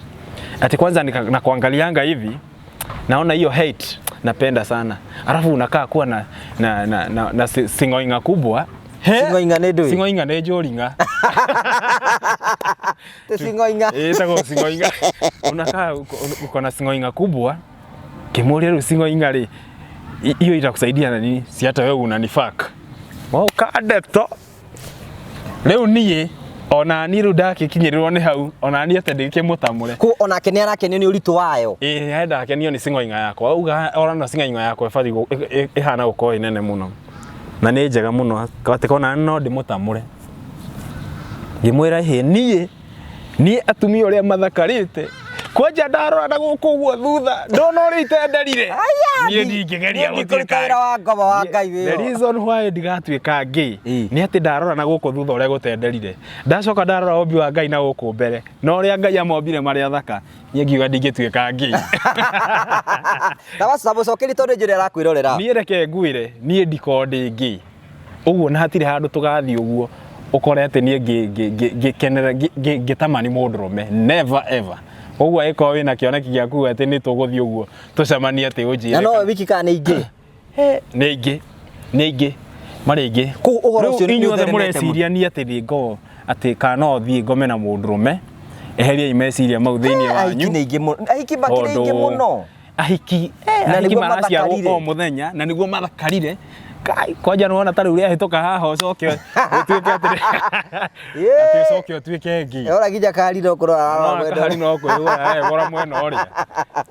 ati kwanza na kuangalianga hivi naona hiyo hate napenda sana, alafu unakaa kuwa na singoinga kubwa. He? Singoinga nĩ ndũĩ? Singoinga nĩ njũringa. Tĩ singoinga. Ĩtagwo singoinga. Unakaa uko na singoinga kubwa. Kimuria rĩu singoinga rĩ hiyo itakusaidia na nini, si hata wewe unanifak woka ndeto rĩu niĩ ona niĩ rĩu ndakĩkinyĩrĩrwo nĩ hau ona niĩ atĩ ndĩkĩmũtamũre. Kũ onake nĩ arakenio nĩ ũritũ wayo. Ĩĩ, ndakenio nĩ singoinga yakwa. Auga orana singoinga yakwa ĩbatiĩ ĩhana gũkorwo ĩ nene mũno na nĩ njega mũno atĩ kona no ndĩmũtamũre. Ngĩmwĩra hĩ niĩ atumia ũrĩa mathakarĩte kwanja ndarora na gũkũ ũguo thutha ndona ũrĩa itenderire niĩ ndingĩgeria Niĩ ndikũruta gũtuĩka wĩra wa ngoma wa Ngai The wĩyo. reason why ndigatuĩka gay Ĩ. nĩ atĩ ndarora na gũkũ thutha ũrĩa gũtenderire, ndacoka ndarora ũmbi wa Ngai na gũkũ mbere na ũrĩa Ngai amombire marĩa athaka, niĩ ngiuga ndingĩtuĩka gay. Na wacamũcokeria tondũ njĩra arakwĩrorera. Niĩ reke ngwĩre, niĩ ndikorwo ndĩ gay ũguo na hatirĩ handũ tũgathiĩ ũguo ũkore atĩ niĩ ngĩkenera ngĩtamani mũndũrũme, never ever. Ũguo angĩkorwo wĩna kĩoneki gĩa kuga atĩ nĩ tũgũthiĩ ũguo tũcemanie atĩ Na ũnjĩre no we wiki kana nĩ ingĩ? Nĩ ingĩ, nĩ ingĩ, marĩ ingĩ. Kũu ũhoro Rĩu ũcio nĩ inyuothe ũtheremete mũno. mũreciria niĩ atĩ nĩ ngoo atĩ kana no thiĩ ngome na mũndũrũme, eheriai meciria mau thĩinĩ Ahiki wanyu. nĩ aingĩ mũno, ahiki makĩrĩ aingĩ mũno. Ahiki Na ahiki nĩguo maraciarwo mathakarire. o mũthenya na nĩguo mathakarire. Kai, kwanja nĩwona ta rĩu rĩahĩtũka haha ũcoke ũtuĩke atĩ atĩ ũcoke ũtuĩke ngi. Ora nginya kahari no kũrora ararora mwena kahari ũrĩa. no kwĩhũra gora mwena ũrĩa.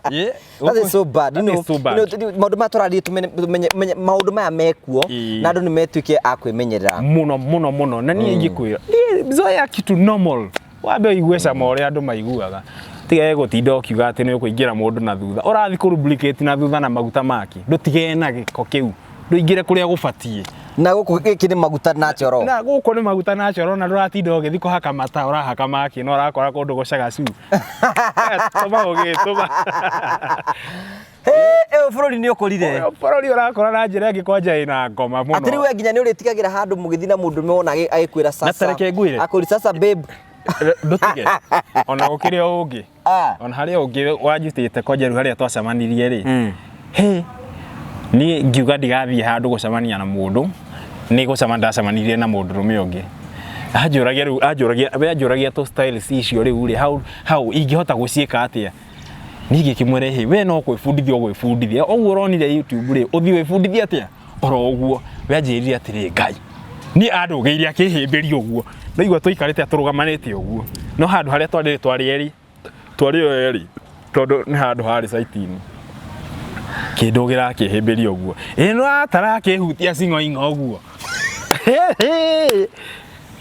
Ĩ, That is so bad. That You know, is so bad. maũndũ maya tũraria tũmenye maũndũ maya mekuo na andũ nĩ metuĩke a kwĩmenyerera. Mũno mũno mũno, na niĩ ingĩkwĩra niĩ zoea kitu normal, wambe ũigue cama ũrĩa andũ maiguaga, tiga gũtinda ũkiuga atĩ nĩ ũkũingĩra mũndũ na thutha ũrathiĩ kũ lubricate na thutha na maguta maki, ndũtigane na gĩko kĩu, ndũingĩre kũrĩa gũbatiĩ. Na gũkũ gĩkĩ nĩ maguta natural. Na gũkũ nĩ maguta natural na ndũratinda ũgĩthiĩ kũhaka mata, ũrahaka maki na ũrakora kũndũ gũcagacu tũma ũgĩtũma. Ĩyo bũrũri nĩ ũkũrire. Bũrũri ũrakora na njĩra ĩngĩ kwanja ĩna ngoma mũno. Atĩ rĩu we nginya nĩ ũrĩtigagĩra handũ mũgĩthiĩ na mũndũ ũmwe wona agĩkwĩra Na sasa. ta reke ngwĩre. Akũri sasa babe. Ndũtige ona gũkĩrĩ o ũngĩ. Ona harĩa ũngĩ wanjutĩte kwanja rĩu harĩa twacemanirie rĩ, he niĩ ngiuga ndigathiĩ handũ gũcemania na mũndũ, nĩ gũcemania ndacemanirie na mũndũrũme ũngĩ anjũragia rĩu anjũragia we anjũragia tũ styles icio rĩu rĩ how ingĩhota gũciĩka atĩa. Niĩ ngĩkĩmwĩra hĩ we no gwĩbundithia ũgwĩbundithia ũguo ũronire YouTube rĩ, ũthiĩ wĩbundithie atĩa oro ũguo. We anjĩrire atĩrĩ, Ngai niĩ andũgĩire akĩhĩmbĩria ũguo ndaigua tũikarĩte tũrũgamanĩte ũguo no handũ harĩa twarĩ twarĩ erĩ twarĩ o erĩ tondũ nĩ handũ harĩ site-inĩ kĩndũ gĩrakĩhĩmbĩria ũguo ĩ no atarakĩhutia cing'oing'o ũguo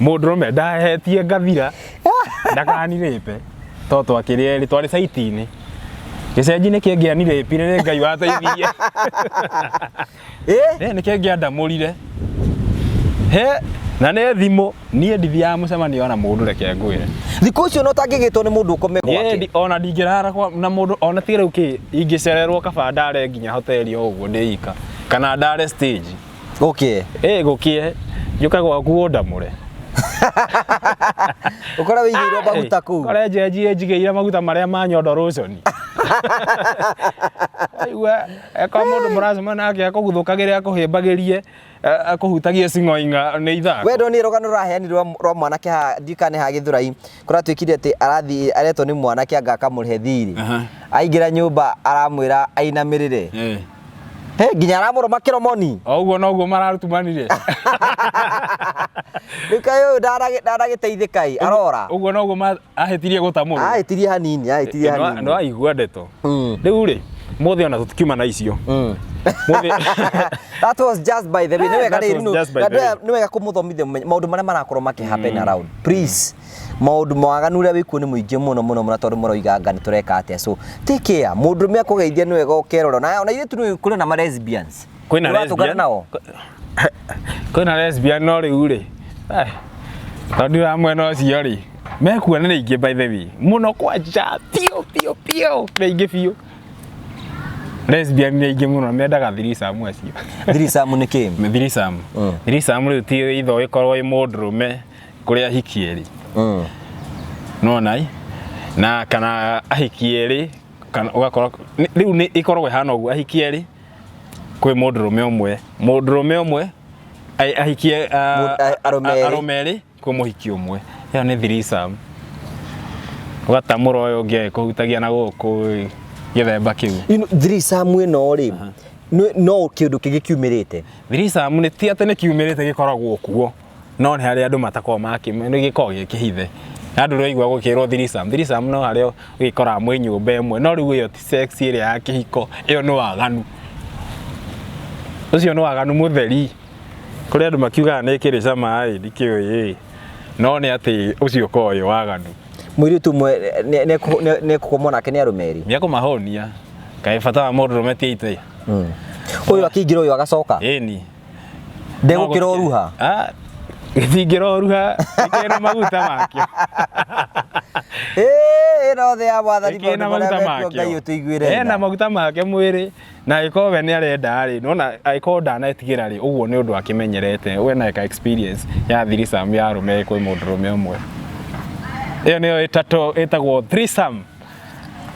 mũndũrũme ndahetie ngathira ndakanirĩpe to twakĩrĩ erĩ twarĩ site-inĩ gĩcenji nĩ kĩngĩanirĩpire nĩ Ngai wateithirie. Nĩ kĩngĩandamũrire he na nĩ thimũ niĩ ndithiaga mũcemanio na mũndũ, reke ngwĩre. Thikũ icio no tangĩgĩtwo nĩ mũndũ ũkome Niĩ gwake. Ona ndingĩrara na mũndũ ona tiga rĩu kĩ ingĩcererwo kaba ndare nginya hoteli o ũguo ndĩ ika kana ndare stage. Gũkĩe. Ĩ gũkĩe njũke gwaku ũndamũre. Ũkore wĩigĩirwo maguta kũu. Kore njenji ĩnjigĩire maguta marĩa ma nyondo rũconi. Aigua eko mũndũ mũracemania nake akũguthũkagĩre akũhĩmbagĩrie akũhutagie cing'oing'a nĩ ithako. We ndonire rũgano rũraheanirwo rwa mwanake haha ndiũĩ kana nĩ haha Gĩthũrai kũratuĩkire atĩ arathiĩ aretwo nĩ mwanake anga akamũrĩhe thirĩ. Aingĩra nyũmba aramwĩra ainamĩrĩre. He nginya aramũrũma kĩromoni. O ũguo noguo mararutumanire. Rĩu kaĩ ũyũ ndanagĩteithĩka ĩ arora. Ũguo noguo ahĩtirie gũtamũrwo. Ahĩtirie hanini, ahĩtirie hanini. Nĩ waigua ndeto. Rĩu rĩ mũthĩ ona tũtikiuma na icio. Mũthĩ That was just by the way. Nĩ wega That rĩrĩ was just by the way. nĩ wega kũmũthomithia maũndũ marĩa marakorwo makĩ happen around. Please, maũndũ mawaganu ũrĩa wĩkuo nĩ mũingĩ mũno mũno mũno tondũ mũroiga anga nĩ tũreka atĩa. So take care. Mũndũrũme akũgeithia nĩ wega ũkerora. Na ona ithuĩ nĩ kũrĩ na ma lesbians. Kwĩna Nĩ ũratũngana lesbian. nao. Kwĩna lesbian no rĩu rĩ, eh, tondũ ndira mwena ũcio rĩ, mekuo nĩ aingĩ by the way mũno kwanja biũ biũ biũ, nĩ aingĩ biũ. Lesbian nĩ aingĩ mũno, mendaga threesome acio. Threesome nĩ kĩ? Threesome. Threesome rĩu ti itho ĩkorwo ĩ mũndũrũme kũrĩ ahiki erĩ. Nona ĩ? Na kana ahiki erĩ kana ũgakora rĩu nĩ ĩkoragwo ĩhana ũguo, ahiki erĩ kwĩ mũndũrũme ũmwe, mũndũrũme ũmwe ahiki Arũme erĩ. Arũme erĩ kwĩ mũhiki ũmwe, ĩyo nĩ threesome. Ũgatamũra ũyũ ũngĩ agĩkũhutagia na gũkũ gĩthemba kĩu. You know, threesome ĩno rĩ, no kĩũndũ kĩngĩ kiumĩrĩte. Threesome nĩ ti atĩ nĩ kiumĩrĩte, gĩkoragwo kuo, no nĩ harĩa andũ matakoragwo makĩ nĩ gĩkoragwo gĩ kĩhithe. Andũ ũraigua gũkĩrwo threesome, threesome no harĩa ũgĩkoraga mwĩ nyũmba ĩmwe, no rĩu ĩyo ti sex ĩrĩa ya kĩhiko, ĩyo nĩ waganu. Ũcio nĩ waganu mũtheri. Kũrĩ andũ makiugaga nĩ ĩkĩrĩ cama ĩ, ndikĩũĩ ĩ, no nĩ atĩ ũcio ũkoragwo wĩ waganu. Mũirĩtu ũmwe nĩ ekũkomwo nake nĩ arũme erĩ. Nĩ ekũmahũnia. Kaĩ bata wa mũndũrũme ti aite. Ũyũ akĩingĩra ũyũ agacoka. Ĩni. Ndegũkĩra ũruha. Ah, gĩtingĩra ũruha, gĩkĩrĩ na maguta makĩo. Ĩĩ, ĩno thĩ ya mwathani, Gĩkĩrĩ na maũndũ marĩa maguta mekuo, Ngai makĩo. ũtũiguĩre Ena tha. maguta make mwĩrĩ, na angĩkorwo we nĩ arenda rĩ, nona angĩkorwo ndanetigĩra rĩ, ũguo nĩ ũndũ akĩmenyerete, we na eka experience ya threesome ya arũme kwĩ mũndũrũme ũmwe. Ĩyo nĩyo ĩtagwo threesome.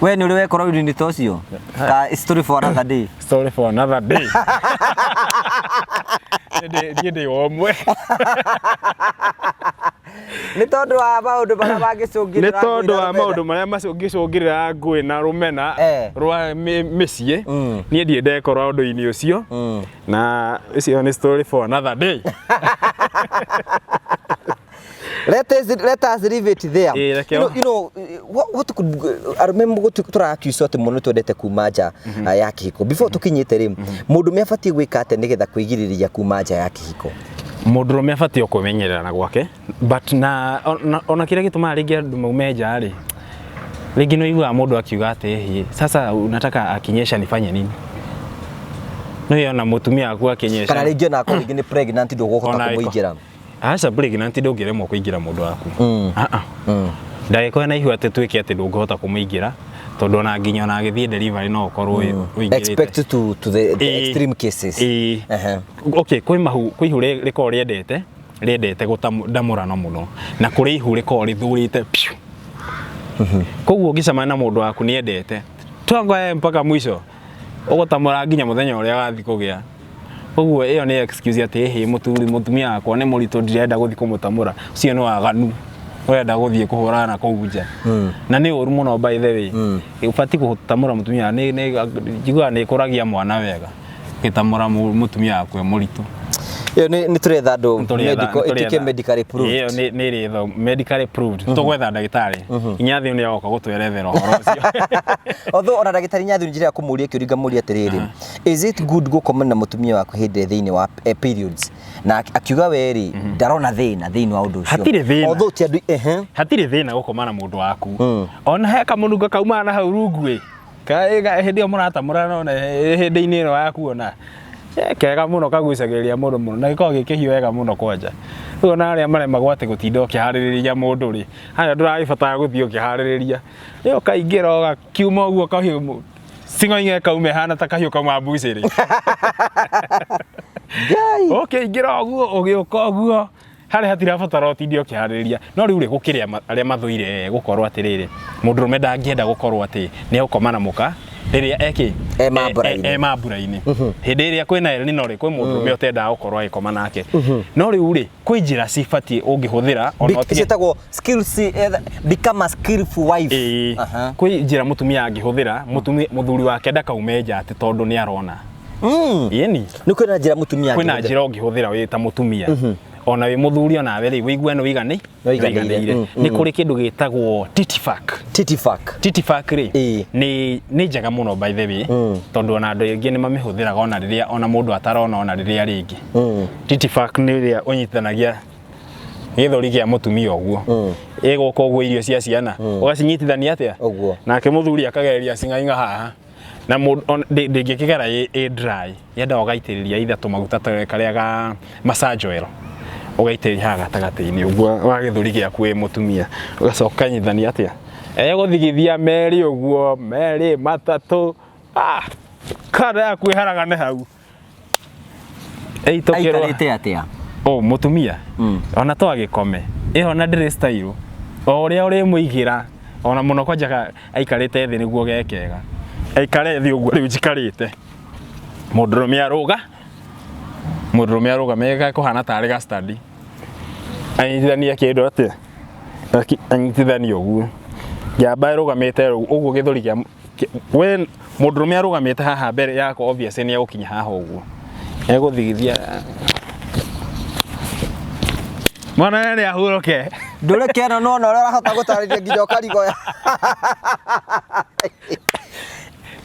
We nĩ ũrĩ wekora ũndũ-inĩ ta ũcio? Ka story for another day. Story for another day. Niĩ ndĩ wa ũmwe. Nĩ tondũ wa maũndũ marĩa mangĩcũngĩrĩra Nĩ tondũ ngũĩ na wa rũmena. maũndũ marĩa mangĩcũngĩrĩra ngũĩ na rũmena rwa mĩciĩ, niĩ ndirĩ ndekora ũndũ-inĩ ũcio, na ũcio nĩ story for another day. Let us leave it there. Ĩĩ, reke You know, what could arũme tũrakiucwo atĩ mũno twendete kuma nja ya kĩhiko. Before tũkinyĩte rĩ, mũndũme abatiĩ gwĩka atĩa nĩgetha kwĩgirĩrĩria kuma nja ya kĩhiko? Mũndũrũme abatiĩ o kwĩmenyerera na gwake, but na ona kĩrĩa gĩtũmaga rĩngĩ andũ maume nja rĩ, rĩngĩ nĩ ũiguaga mũndũ akiuga atĩ, "Hĩ, sasa unataka akinyesha nifanye nini?" Nĩ ona mũtumia waku akinyesha. Kana rĩngĩ ona akorwo rĩngĩ nĩ pregnant, ndũgũhota Ona kũmũingĩra. Aca, pregnant ndũngĩremwo kũingĩra mũndũ waku. Ah ah. Ndagĩkorwo na ihu atĩ tuĩke atĩ ndũngĩhota kũmũingĩra, tondũ ona nginya ona agĩthiĩ delivery no ũkorwo ũingĩrĩte. Expect to the extreme cases. Ĩĩ. Okay, kwĩ mahu, kwĩ ihu rĩkoragwo rĩendete gũtandamũrana mũno, na kũrĩ ihu rĩkoragwo rĩthurĩte piũ. Koguo ũngĩcemania na mũndũ waku nĩ endete twangwa mpaka mwisho, ũgũtamũra nginya mũthenya ũrĩa wathiĩ kũgĩa. Koguo ĩyo nĩ excuse atĩ hĩ, mũthuri, mũtumia wakwa nĩ mũritũ, ndirenda gũthiĩ kũmũtamũra. Ũcio nĩ waganu ũrenda gũthiĩ kũhũrana na kũu nja, na nĩ ũru mũno by the way. Ũbatiĩ gũtamũra mũtumia, nĩ njiguaga nĩ ĩkũragia mwana wega gĩtamũra mũtumia waku e mũritũ. Ĩyo nĩ tũretha andũ medical, ĩtuĩke medically proved. Ĩyo nĩ ĩrĩthwo medically proved. Tũgwetha ndagĩtarĩ inya thĩ nĩ agoka gũtwerethera ũhoro ũcio. Although ona ndagĩtarĩ Nyathi njĩra ya kũmũria kĩũria ngamũria atĩrĩrĩ, is it good gũkoma na mũtumia waku hĩndĩ ĩrĩa thĩinĩ wa periods? Na akiuga we rĩ, ndarona thĩna thĩinĩ wa ũndũ ũcio. Hatirĩ thĩna. Although ti andũ ehe. Hatirĩ thĩna gũkoma na mũndũ waku. Ona he kamũnungo kaumaga na hau rungu ĩ, hĩndĩ ĩyo mũratamũra, nona hĩndĩ-inĩ ĩno ya kuona, kega mũno, kagucagĩrĩria mũndũ mũno, na gĩkoragwo gĩ kĩhiũ wega mũno kwanja. Rĩu ona arĩa maremagwo atĩ gũtinda ũkĩharĩrĩria mũndũ rĩ, harĩa ndũragĩbatara gũthiĩ ũkĩharĩrĩria, rĩ ũkaingĩra ũgakiuma ũguo, kahiũ cing'oing'e kaume hana ta kahiũ kauma mbucĩrĩ. Ngai. Ũkĩingĩra ũguo, ũgĩũka ũguo, harĩa hatirabatara ũtinde ũkĩharĩrĩria. No rĩu rĩ, gũkĩrĩ arĩa mathũire gũkorwo atĩrĩrĩ, mũndũrũme ndangĩenda gũkorwo atĩ nĩ egũkoma na mũka rĩrĩa eki E mambura-inĩ. E mambura-inĩ, hĩndĩ ĩrĩa kwĩna El Nino rĩ, kwĩ mũndũrũme ũtendaga gũkorwo agĩkoma nake. No rĩu rĩ, kwĩ njĩra cibatiĩ ũngĩhũthĩra ona ũtige Ciĩtagwo skills, become a skillful wife. Ĩĩ. Kwĩ njĩra mũtumia angĩhũthĩra mũthuri wake ndakaume nja atĩ tondũ nĩ arona. Ĩni. Nĩ kwĩna njĩra mũtumia Kwĩna angĩhũthĩra. Njĩra ũngĩhũthĩra wĩ ta mũtumia. Ona wĩ mũthuri onawe rĩ, wĩigue nĩ wĩigani Nĩwĩiganĩire. Nĩ kũrĩ kĩndũ gĩtagwo titifac. Titifac. Titifac rĩ, nĩ njega mũno by the way, tondũ ona andũ aingĩ nĩ mamĩhũthĩraga ona rĩrĩa ona mũndũ atarona, ona rĩrĩa rĩngĩ. Titifac nĩ ĩrĩa ũnyitithanagia gĩthũri kĩa mũtumia ũguo, ĩgũka ũguo, irio cia ciana ũgacinyitithania atĩa? Ũguo. Nake mũthuri akagereria cing'aing'a haha na ndĩngĩkĩgera ĩ dry, yendaga ũgaitĩrĩria either tũmaguta ta karĩa ga massage oil, ũgaitĩrĩria haha gatagatĩ-inĩ ũguo wa gĩthũri gĩaku wĩ mũtumia, ũgacoka ũkanyitithania atĩa, egũthigithia merĩ ũguo, merĩ matatũ, ah, kanda yaku ĩharagane hau ĩitũkĩrwo. Aikarĩte atĩa? O mũtumia ona to agĩkome ĩyo na ndĩrĩ style o ũrĩa ũrĩmũigĩra, ona mũno kwanja aikarĩte thĩ nĩguo gekega, aikare thĩ ũguo rĩu njikarĩte, mũndũrũme arũga, mũndũrũme arũgame kũhana tarĩ ga stand, anyitithania kĩndũ atĩa, anyitithanie ũguo, njamba ĩrũgamĩte ũguo, gĩthũri kĩa we mũndũrũme arũgamĩte haha mbere yakwa, obviously nĩ egũkinya haha ũguo, egũthigithia mwana nĩ ahurũke. Ndũrĩke ĩno nona ũrĩa ũrahota gũtarĩria nginya ũkarigoya.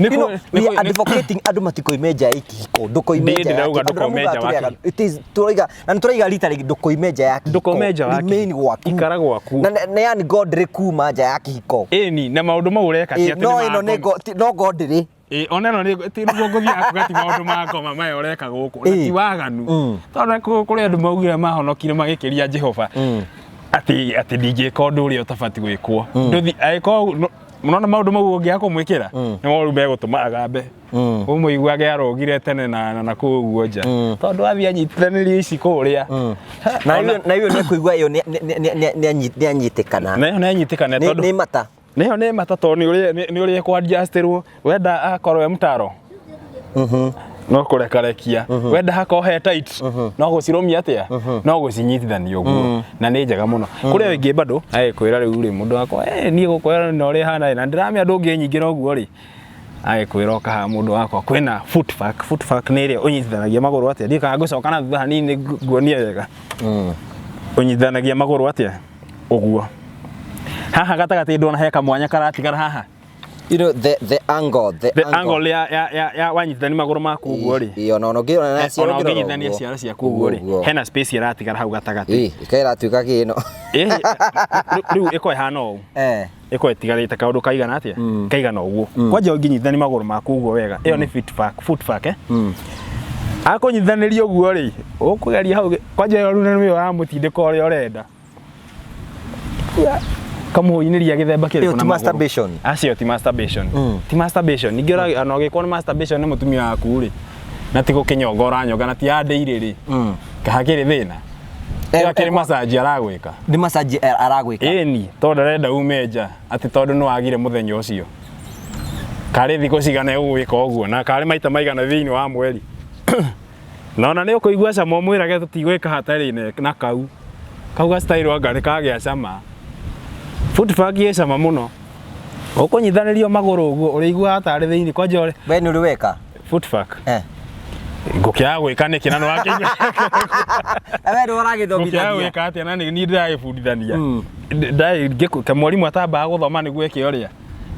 Nĩ You know, we are advocating andũ matikoime nja ya kĩhiko, ndũkoime Ndĩ nja ya ndĩrauga kĩhiko. Andũ ndũkaume arĩa nja wa mugaga kĩhiko. it is tũraiga na nĩtũraiga rita rĩngĩ, ndũkoime nja ya kĩhiko. Ndũkaume nja wa Remain kĩhiko. gwaku. Ikara gwaku. Na yani God ndĩrĩ kuma nja ya kĩhiko. Ĩni na maũndũ mau ũreka ti atĩ No nĩ ĩno nĩ ma ngoma. no God ndĩrĩ. Ĩ, ona ĩno nĩ ti nĩguo ngũthiaga kuga ti maũndũ ma ngoma maya ũreka gũkũ na ti waganu, tondũ kũrĩ andũ maugire mahonokire magĩkĩria Jehova atĩ ndingĩka ũndũ ũrĩa ũtabatiĩ gwĩkwo. Ndũthi angĩkorwo nona maũndũ mau ũngĩaga kũmwĩkĩra nĩ moru megũtũma agambe ũmũiguage arũgire tene na kũu ũguo nja, tondũ athiĩ anyitithanĩrie ici kũrĩa. Na hiyo na hiyo nĩ kũigua ĩyo nĩ anyitĩkana. Na ĩyo nĩ anyitĩkana tondũ Nĩ mata. Nĩyo nĩ mata, tondũ nĩ ũrĩa kwadjustirwo, wenda akorwo e mũtaro no kũrekarekia, wenda hakorwo he tight no gũcirũmia atĩa, no gũcinyitithania ũguo, na nĩ njega mũno. Kũrĩ ĩngĩ bado agĩkwĩra rĩu rĩ, mũndũ wakwa, niĩ gũkwĩra na ũrĩa hana na ndĩramenya ndũngĩnyingĩra ũguo rĩ, agĩkwĩra ũka haha mũndũ wakwa, kwĩna foot fuck. Foot fuck nĩ ĩrĩa ũnyitithanagia magũrũ atĩa, ndiĩ kana ngũcoka na thutha hanini nguonie wega. Ũnyitithanagia magũrũ atĩa ũguo, haha gatagatĩ ndona he kamwanya karatigara haha. You know the angle, the, The angle ya wanyitithania magũrũ maku ũguo rĩ, Ĩ, ona ũngĩona na ciara ona ũngĩrora ũngĩnyitithania ũguo. ciara ciaku ũguo rĩ, Ũguo. hena space ĩratigara hau gatagatĩ. Ĩ, ĩkaĩratuĩka kĩno. Rĩu ĩkorwo ĩhana ũũ, ĩkorwo ĩtigarĩte kaũndũ kaigana atĩa, kaigana ũguo. Kwanja ũngĩnyitithania magũrũ maku ũguo wega, ĩyo nĩ fit fuck, foot fuck, eh, akũnyitithanĩria ũguo rĩ, ũkũgeria hau kwanja ĩyo rĩu nĩwe ũramũtindĩka ũrĩa ũrenda, kamũinĩria gĩthemba kĩrĩkũ Ĩyo na ti magũrũ. masturbation. Acio ti masturbation, ti masturbation. Ningĩ ona ũgĩkwo nĩ masturbation nĩ mũtumia waku rĩ, na ti gũkĩnyonga ũranyonga na ti ya ndĩirĩ rĩ, kahakĩrĩ thĩna? Ĩyo akĩrĩ massage aragwĩka. Nĩ massage aragwĩka. Ĩni, tondũ ndarenda ume nja atĩ tondũ nĩ wagire mũthenya ũcio, karĩ thikũ cigana ũgwĩka ũguo na karĩ maita maigana thĩinĩ wa mweri, na ona nĩ ũkũigua cama ũmwĩrage tũtigwĩka hatarĩ na kau ga style, anga nĩ kagĩa cama. Foot fuck ĩ cama mũno, ũkũnyithanĩrio magũrũ ũguo ũrĩiguaga tarĩ thĩinĩ kwanja ũrĩ We nĩ ũrĩ weka? Foot fuck? Eh. Ngũkĩaga gwĩka nĩkĩ na nĩ wakĩigua? Na we nĩ Ngũkĩaga ũragĩthomithania. Gwĩka atĩa na nĩ niĩ ndĩragĩbundithania? Mwarimũ atambaga gũthoma nĩguo eke ũrĩa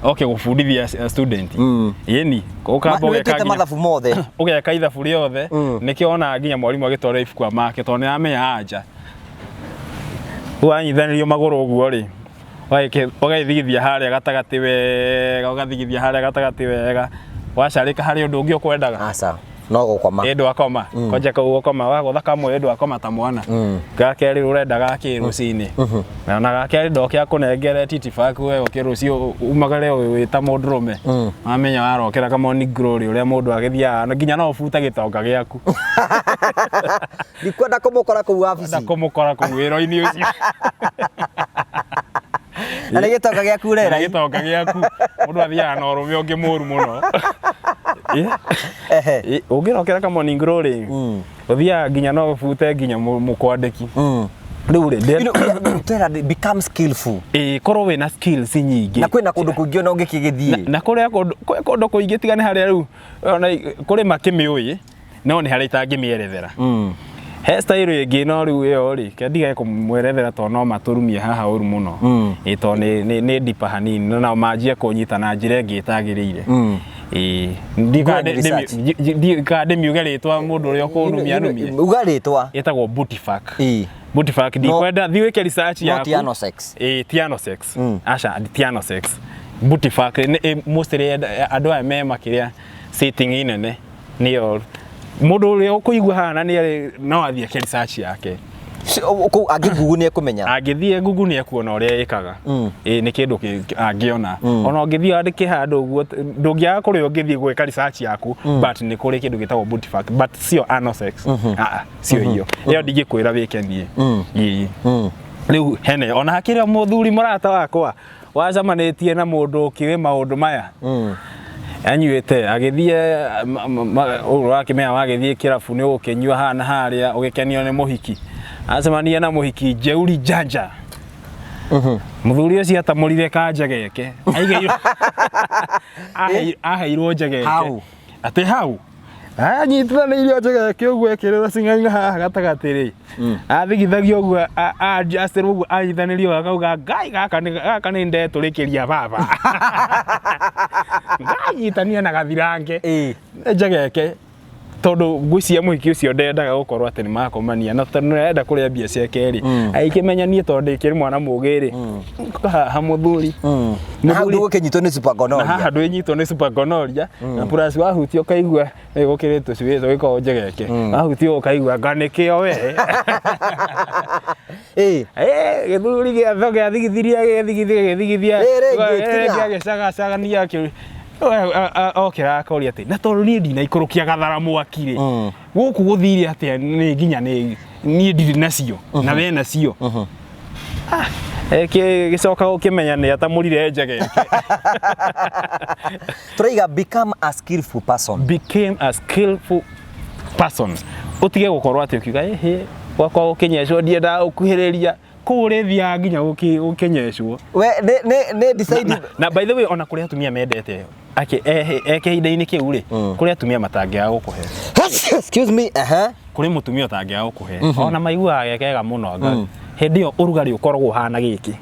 oke gũbundithia student. Ĩni ũkamba Nĩ ũgeka wĩkĩte mathabu mothe. Ũgeka ithabu rĩothe, nĩkĩo onaga nginya mwarimũ agĩtwara ibuku amake, tondũ nĩ aramenya anja. Wanyithanĩrio magũrũ ũguo rĩ, ũgagĩthigithia harĩa gatagatĩ wega, ũgathigithia harĩa gatagatĩ wega, wacarĩka harĩ ũndũ ũngĩ ũkwendaga? Aca. No gũkoma. Ĩ, ndwakoma kwanja kau gũkoma wagũtha kamwe, ndwakoma ta mwana. Gakerĩ ũrenda gakĩ rũcinĩ, na ona gakerĩ ndoke akũnengere titi baku, we ũke rũciũ umagare wĩ ta mũndũrũme, wamenya warokera ka morning glory ũrĩa mũndũ agĩthiaga na nginya no ũbute gĩtonga gĩaku. Ndikwenda kũmũkora kũu wabici. Na kũmũkora kũu wĩra-inĩ ũcio. Na nĩ gĩtonga gĩaku Na ũrera. gĩtonga gĩaku, mũndũ athiaga na ũrũme ũngĩ mũru mũno. Ehe. Ũngĩrokera ka morning glory, ũthiaga nginya no ũbute nginya mũkwandĩki. Rĩu rĩ You know, twera become skillful. Ĩ, korwo wĩna skills nyingĩ. Na kwĩna kũndũ kũingĩ ona ũngĩkĩgĩthiĩ. Na kũrĩa kũndũ kwĩ kũndũ kũingĩ, tiga nĩ harĩa rĩu ona kũrĩ makĩmĩũĩ, no nĩ harĩa itangĩmĩerethera. He style ĩngĩ no rĩu ĩyo rĩ, ke ndige kũmwerethera tondũ no matũrumie haha ũru mũno. Ĩ tondũ nĩ deeper hanini na nao manjie kũnyita na njĩra ĩngĩ ĩtagĩrĩire. Ĩ Go and research. ndiũĩ ndĩmiuge rĩtwa mũndũ ũrĩa ũkũnumia numie. Uga rĩtwa. Ĩtagwo booty fuck. Ĩ. Booty fuck ndikwenda thiĩ wĩke research No yaku. ti anal sex. Ĩ ti anal sex. Aca ti anal sex. Booty fuck nĩ mostly andũ aya me makĩria sitting nene nĩyo mũndũ ũrĩa ũkũigua haha na nĩ no athiĩ eke research yake. Kũu angĩ Google nĩ ekũmenya. Angĩthiĩ Google nĩ ekuona ũrĩa ĩkaga. Ĩ nĩ kĩndũ angĩona. Ona ũngĩthiĩ wandĩke handũ ũguo ndũngĩaga kũrĩa ũngĩthiĩ gwĩka research yaku, but nĩ kũrĩ kĩndũ gĩtagwo booty fuck, but sio anal sex. Ah, sio hiyo. Ĩyo ndingĩkwĩra wĩke niĩ. Ĩ. Rĩu hene ona hakĩrĩ o mũthuri mũrata wakwa wacemanĩtie na mũndũ ũkĩũĩ maũndũ maya anyuĩte agĩthiĩ ũguo wakĩmenya wagĩthiĩ kĩrabu nĩ ũgũkĩnyua haha na harĩa ũgĩkenio nĩ mũhiki, acemania na mũhiki jeuri janja. Mũthuri ũcio atamũrire kanja geke aigĩirwo aheirwo njegeke. Hau. Atĩ hau anyitithanĩirio njegeke ũguo ekĩrĩrwo cing'aing'a haha gatagatĩ rĩ, athigithagia ũguo acĩrwo ũguo anyithanĩrio akauga ngai gaka nĩ ndetũrĩkĩria baba nganyitania na gathirange njegeke tondũ ngwĩciria mũhiki ũcio ndendaga gũkorwo atĩ nĩ makomania na tondũ nĩarenda kũrĩa mbia ciake rĩ, agĩkĩmenya niĩ tondũ ndĩkĩrĩ mwana mũgĩ rĩ, haha mũthuri. Na hau ndũgũkĩnyitwo nĩ super Na gonorrhea. haha ndwĩnyitwo nĩ super gonorrhea, na plus wahutio ũkaigua nĩ gũkĩrĩ tũcui tũgĩkoragwo njegeke, wahutio ũkaigua anga nĩkĩo we. Gĩthuri gĩathigithirie gĩthigithia gĩthigithia Rĩ, rĩngĩ, kinya. agĩcagacagania okĩra akoria atĩ na tondũ niĩ ndinaikũrũkia gathara mwaki rĩ, gũkũ gũthire atĩa nĩ nginya nĩ niĩ ndirĩ nacio na we nacio. Gĩcoka gũkĩmenya nĩ atamũrire njegeke. Tũraiga become a skillful person. Became a skillful person. Ũtige gũkorwo atĩ ũkiuga ĩhĩ gwakwa gũkĩnyecwo ndiendaga gũkuhĩrĩria kũu ũrĩthiaga nginya gũkĩnyecwo. We nĩ decide Na by the way ona kũrĩ atumia mendete eke ihinda-inĩ kĩu rĩ, kũrĩ atumia matangĩaga gũkũhe. Excuse me. Aha. Kũrĩ mũtumia ũtangĩaga gũkũhe ona maiguaga ge kega mũno anga hĩndĩ ĩyo ũrugarĩ ũkoragwo ũhana gĩkĩ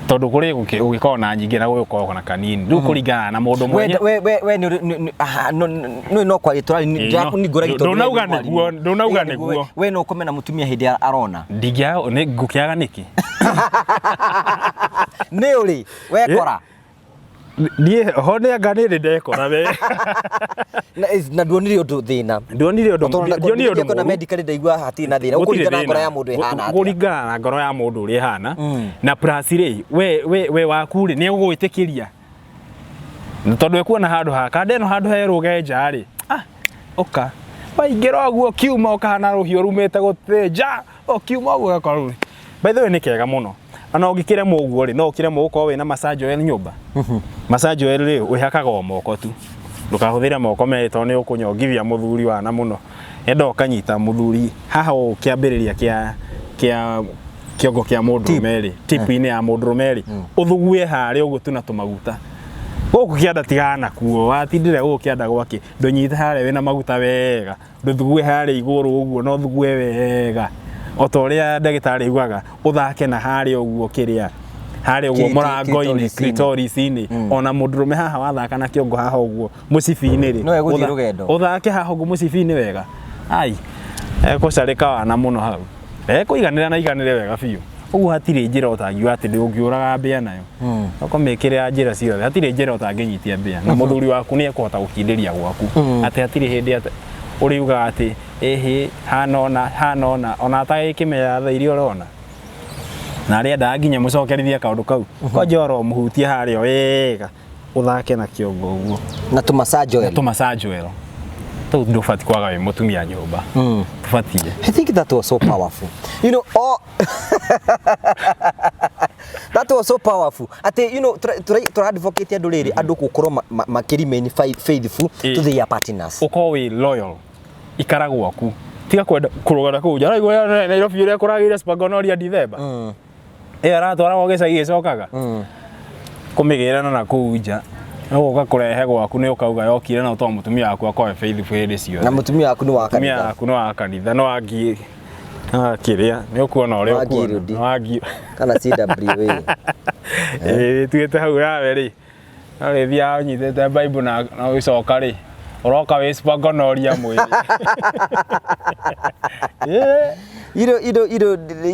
tondũ kũrĩ ũgĩkorwo na nyingĩ na gũgĩkorwo na kanini rĩu kũringana na mũndũ mwenye. We nĩ aha no no kwaria tũrari ndĩrakũningũra gĩtondũ. Ndũnauga nĩguo, ndũnauga nĩguo. We no ũkome na mũtumia hĩndĩ arona? Ndingĩaga nĩ ngũkĩaga nĩkĩ? Nĩ ũrĩ wekora? Niĩ ho nĩ anga nĩ ndĩ ndekora we. Na nduonire ũndũ thĩna? Ndionire ũndũ, ndionire ũndũ na mũũru. Medically ndaigua hatirĩ na thĩna. Gũtirĩ Ũkũringana na ngoro thĩna. ya mũndũ ĩhana atĩa. Kũringana na ngoro ya mũndũ ũrĩa ĩhana na plus rĩ we waku rĩ nĩ egũgwĩtĩkĩria na tondũ ekuona handũ ha kanda ĩno handũ herũge nja rĩ, ũka waingĩra ũguo ũkiuma ũkahana rũhiũ rumĩte gũthĩnja ũkiuma ũguo ũgakorwo. By the way nĩ kega mũno ona ũngĩkĩremwo ũguo rĩ, no ũkĩremwo gũkorwo wĩna massage oil nyũmba. Massage oil rĩ wĩhakaga o moko tu, ndũkahũthĩre moko merĩ tondũ nĩ ũkũnyongithia mũthuri wana mũno. Enda ũkanyita mũthuri haha ũũ kĩambĩrĩria kĩa kĩongo kĩa mũndũrũme rĩ, tip-inĩ ya mũndũrũme rĩ, ũthugue harĩa ũguo tu na tũmaguta gũkũ kĩanda tigana nakuo watindĩra gũkũ kĩanda gwake ndũnyite harĩa wĩna maguta wega ndũthugue harĩa igũrũ ũguo no thugue wega o ta ũrĩa ndagĩtarĩ augaga ũthake na harĩa ũguo kĩrĩa harĩa ũguo mũrango-inĩ clitoris-inĩ. clitoris-inĩ ona mũndũrũme haha wathaka na kĩongo haha ũguo mũcibi-inĩ rĩ No egũthiĩ rũgendo. Ũthake haha ũguo mũcibi-inĩ wega ai ekũcarĩka wana mũno hau ekũiganĩra na iganĩre wega biũ ũguo hatirĩ njĩra ũtangiuga atĩ ndũngĩũraga mbĩa nayo ũkamĩkĩrĩra njĩra ciothe hatirĩ njĩra ũtangĩnyitia mbĩa na mũthuri waku nĩ ekũhota gũkindĩria gwaku atĩ hatirĩ hĩndĩ atĩ ũriugaga atĩ ĩhĩ hana ona hana ona ona atagĩkĩmenya tha iria ũrona na arĩendaga nginya mũcokerithie kaũndũ kau kwanja oro mũhutie harĩa wega ũthake na kĩongo ũguo Na tũ massage oil. Tũ massage oil tũu ndũbatiĩ kwaga wĩ mũtumia nyũmba tũbatiĩ. I think that was so powerful. Oh, that was so powerful. Ati, tura advocate andũ rĩrĩ andũ gũkorwo makĩ remain faithful to their partners. Ũkorwo wĩ loyal, ikara gwaku, tiga kwenda kũrũgana kũu nja. Ũraigua Nairobi ũrĩa kũragĩire super gonorrhea Dithemba ĩyo aratwaragwo gĩcagi ĩcokaga kũmĩgĩrana na kũu nja. Ũgũka kũrehe gwaku nĩ ũkauga yokire na ũtoa mũtumia waku akorwo e faithful hĩndĩ ciothe. Na mũtumia waku nĩ wa Mũtumia kanitha. waku nĩ wa kanitha no angi kĩrĩa nĩ ũkuona ũrĩa Wa ũkuona. Ngirudi. Nĩ wa ngi Kana CWA. Ĩĩ tuĩte hau nawe rĩ no rĩthiaga ũnyitĩte Bible na na ũgĩcoka rĩ ũroka wĩ spangonoria mwĩrĩ. Ĩĩ. You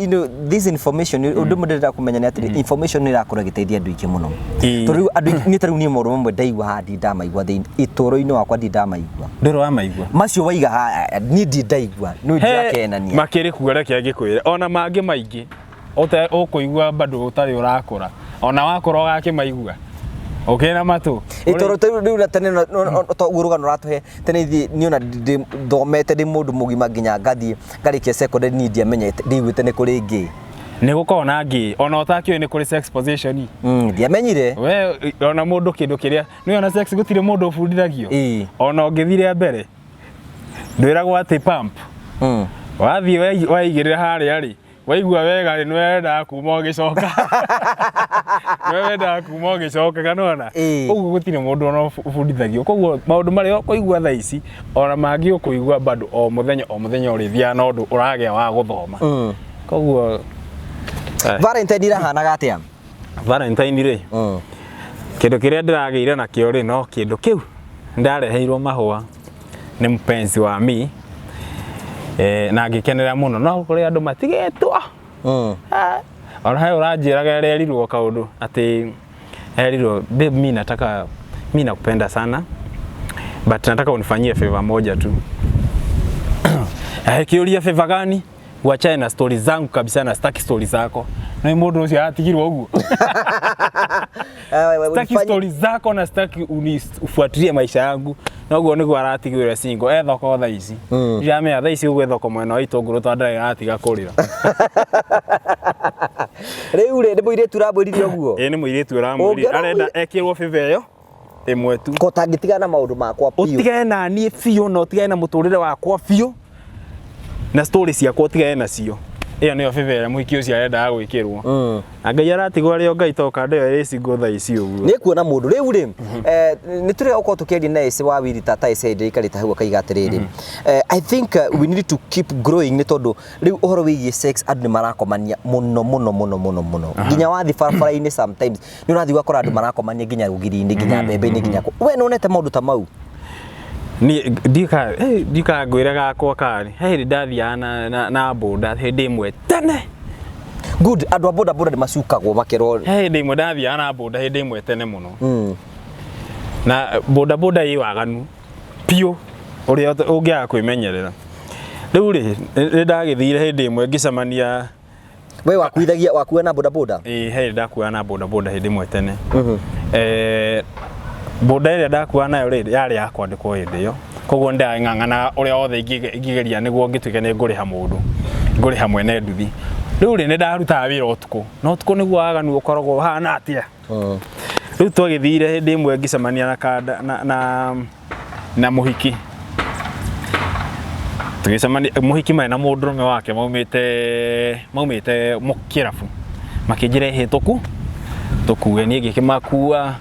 know, this information, ũndũ ũmwe ndĩrenda kũmenya nĩ atĩrĩ, information nĩ ĩrakorwo ĩgĩteithia andũ aingĩ mũno. Tondũ rĩu andũ aingĩ- niĩ ta rĩu niĩ maũndũ mamwe ndaigua haha ndirĩ ndamaigua thĩinĩ itũũro-inĩ wakwa ndirĩ ndamaigua. Ndũrĩ wamaigua. Macio waiga haha niĩ ndirĩ ndaigua, nĩ ndĩrakenania. Makĩrĩ kuo reke ngĩkwĩre ona mangĩ maingĩ ũte ũkũigua bado ũtarĩ ũrakũra ona wakũra ũgakĩmaigua ũkĩna matũ. Ĩ tondũ ta rĩu na tene to ũguo rũgano rũratũhe tene ithuĩ niĩ ona thomete ndĩ mũndũ mũgima nginya ngathiĩ ngarĩkia secondary niĩ ndiamenyete ndiaiguĩte nĩ kũrĩ ngĩ. Nĩ gũkoragwo na ngĩ ona ũtakĩũĩ nĩ kũrĩ sex position. Ndiamenyire. We ona mũndũ kĩndũ kĩrĩa nĩ ona sex gũtirĩ mũndũ ũbundithagio. Ĩĩ. Ona ũngĩthiĩ rĩa mbere ndwĩragwo atĩ pump wathiĩ waigĩrĩra harĩa rĩ waigua wega rĩ nĩwe wendaga kuma ũgĩcoka nĩwe wendaga kuma ũgĩcoka kana ona Ĩĩ. ũguo gũtirĩ mũndũ ona ũbundithagio koguo maũndũ marĩa ũkũigua thaa ici ona mangĩ ũkũigua bado o mũthenya o mũthenya ũrĩthiaga na ũndũ ũragĩa wa gũthoma. Koguo Valentine irahanaga atĩa? Valentine rĩ kĩndũ kĩrĩa ndĩragĩire nakĩo rĩ no kĩndũ kĩu ndareheirwo mahũa nĩ mpenzi wa mi na ngĩkenera mũno no kũrĩ andũ matigĩtwo. Ona he ũranjĩraga ererirwo kaũndũ atĩ erirwo babe mi nataka mi nakupenda sana but nataka unifanyie favor moja tu. Kĩũria favor gani? Uachane na story zangu kabisa na sitaki story zako. Na mũndũ ũcio aratigirwo ũguo. Sitaki story zako na sitaki ufuatilie maisha yangu. Na ũguo nĩguo aratigire single e thoko thaa ici. Ndiramenya thaa ici ũguo thoko mwena wa itũngũrũ tondũ ndarĩ aratiga kũrĩra. Rĩu rĩ nĩ mũirĩtu ũramwĩrire ũguo? Ĩĩ nĩ mũirĩtu ũramwĩrire Ũngĩona arenda ekĩrwo favor ĩyo ĩmwe tu. Ko tangĩtigana na maũndũ makwa biũ. Ũtigane na niĩ biũ na ũtigane na mũtũrĩre wakwa biũ na story ciakwa ũtigane nacio. Ĩyo nĩyo favor ĩrĩa mũhiki ũcio arendaga gwĩkĩrwo. Na Ngai aratigwo arĩ o Ngai to kanda ĩyo ĩrĩ single thaa ici ũguo. Nĩ kuona mũndũ rĩu rĩ nĩ tũrĩa ũkorwo tũkĩaria na ece wa wiri tata ece ndĩikarĩte hau akaiga atĩrĩrĩ I think we need to keep growing nĩ tondũ rĩu ũhoro wĩgiĩ sex andũ nĩ marakomania mũno mũno mũno mũno mũno nginya wathiĩ barabara-inĩ sometimes nĩ ũrathiĩ ũgakora andũ marakomania nginya rũgiri-inĩ nginya mbembe-inĩ nginya kũ we nĩ wonete maũndũ ta mau? Niĩ ndika ngwĩre gakwa karĩ he hĩndĩ ndathiaga na boda hĩndĩ ĩmwe tene. Good, andũ a boda boda nĩ macukagwo makerwo. He hĩndĩ ĩmwe ndathiaga na boda hĩndĩ ĩmwe tene mũno. Na boda boda ĩ waganu biũ ũrĩa ũngĩaga kwĩmenyerera. Rĩu rĩ nĩ ndagĩthire hĩndĩ ĩmwe ngĩcemania. We wakuithagia wakua na boda boda? Ĩĩ he hĩndĩ ndakuaga na boda boda hĩndĩ ĩmwe tene. Boda ĩrĩa ndakuaga nayo rĩ yarĩ ya kwandĩkwo hĩndĩ ĩyo koguo ndang'ang'anaga ũrĩa wothe ingĩgeria nĩguo ngĩtuĩke nĩ ngũrĩha mũndũ ngũrĩha mwene nduthi. Rĩu rĩ nĩ ndarutaga wĩra ũtukũ na ũtukũ nĩguo waganu ũkoragwo ũhana atĩa. Rĩu twagĩthire hĩndĩ ĩmwe ngĩcemania na kanda na mũhiki tũgĩcemania mũhiki marĩ na mũndũrũme wake maumĩte kĩrabu makĩnjĩra ĩhĩ tũkue niĩ ngĩkĩmakua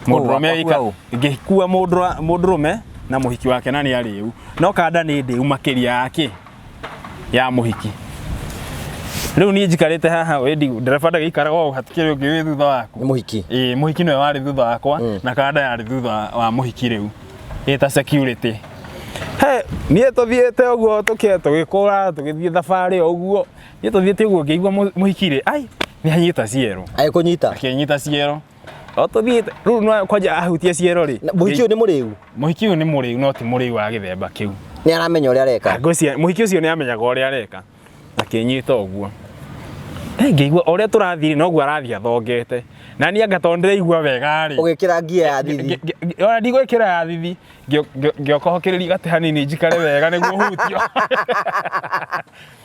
mũndũrũme wakua ũ? ngĩkua mũndũrũme na mũhiki wake na nĩ arĩu no kanda nĩ ndĩu makĩria yake ya mũhiki. Rĩu niĩ njikarĩte haha wĩ ndereba ndagĩikaraga ũũ hatikĩrĩ ũngĩ wĩ thutha waku. Nĩ mũhiki. Ĩĩ mũhiki nĩwe warĩ thutha wakwa na kanda yarĩ thutha wa mũhiki rĩu ĩta security. He niĩ tũthiĩte ũguo tũgĩkũra tũgĩthiĩ thabarĩ o ũguo niĩ tũthiĩte ũguo ngĩigua mũhiki rĩ ai nĩ anyita ciero. Agĩkũnyita? Akĩnyita ciero. O tũthiĩte rĩu no kwanja ahutia ciero rĩ. Na mũhiki ũyũ nĩ mũrĩu? Mũhiki ũyũ nĩ mũrĩu no ti mũrĩu wa gĩthemba kĩu. Nĩ aramenya ũrĩa areka? Ngwĩciria mũhiki ũcio nĩ amenyaga ũrĩa areka. Akĩnyita ũguo. Ngĩigua ũrĩa tũrathiĩ noguo arathiĩ athongete. Na niĩ anga tondũ ndĩraigua wega rĩ. Ũgĩkĩra ngia ya thithi. Ona ndigwĩkĩra ya thithi. Ngĩokohokĩrĩria gatĩ hanini njikare wega nĩguo hutio.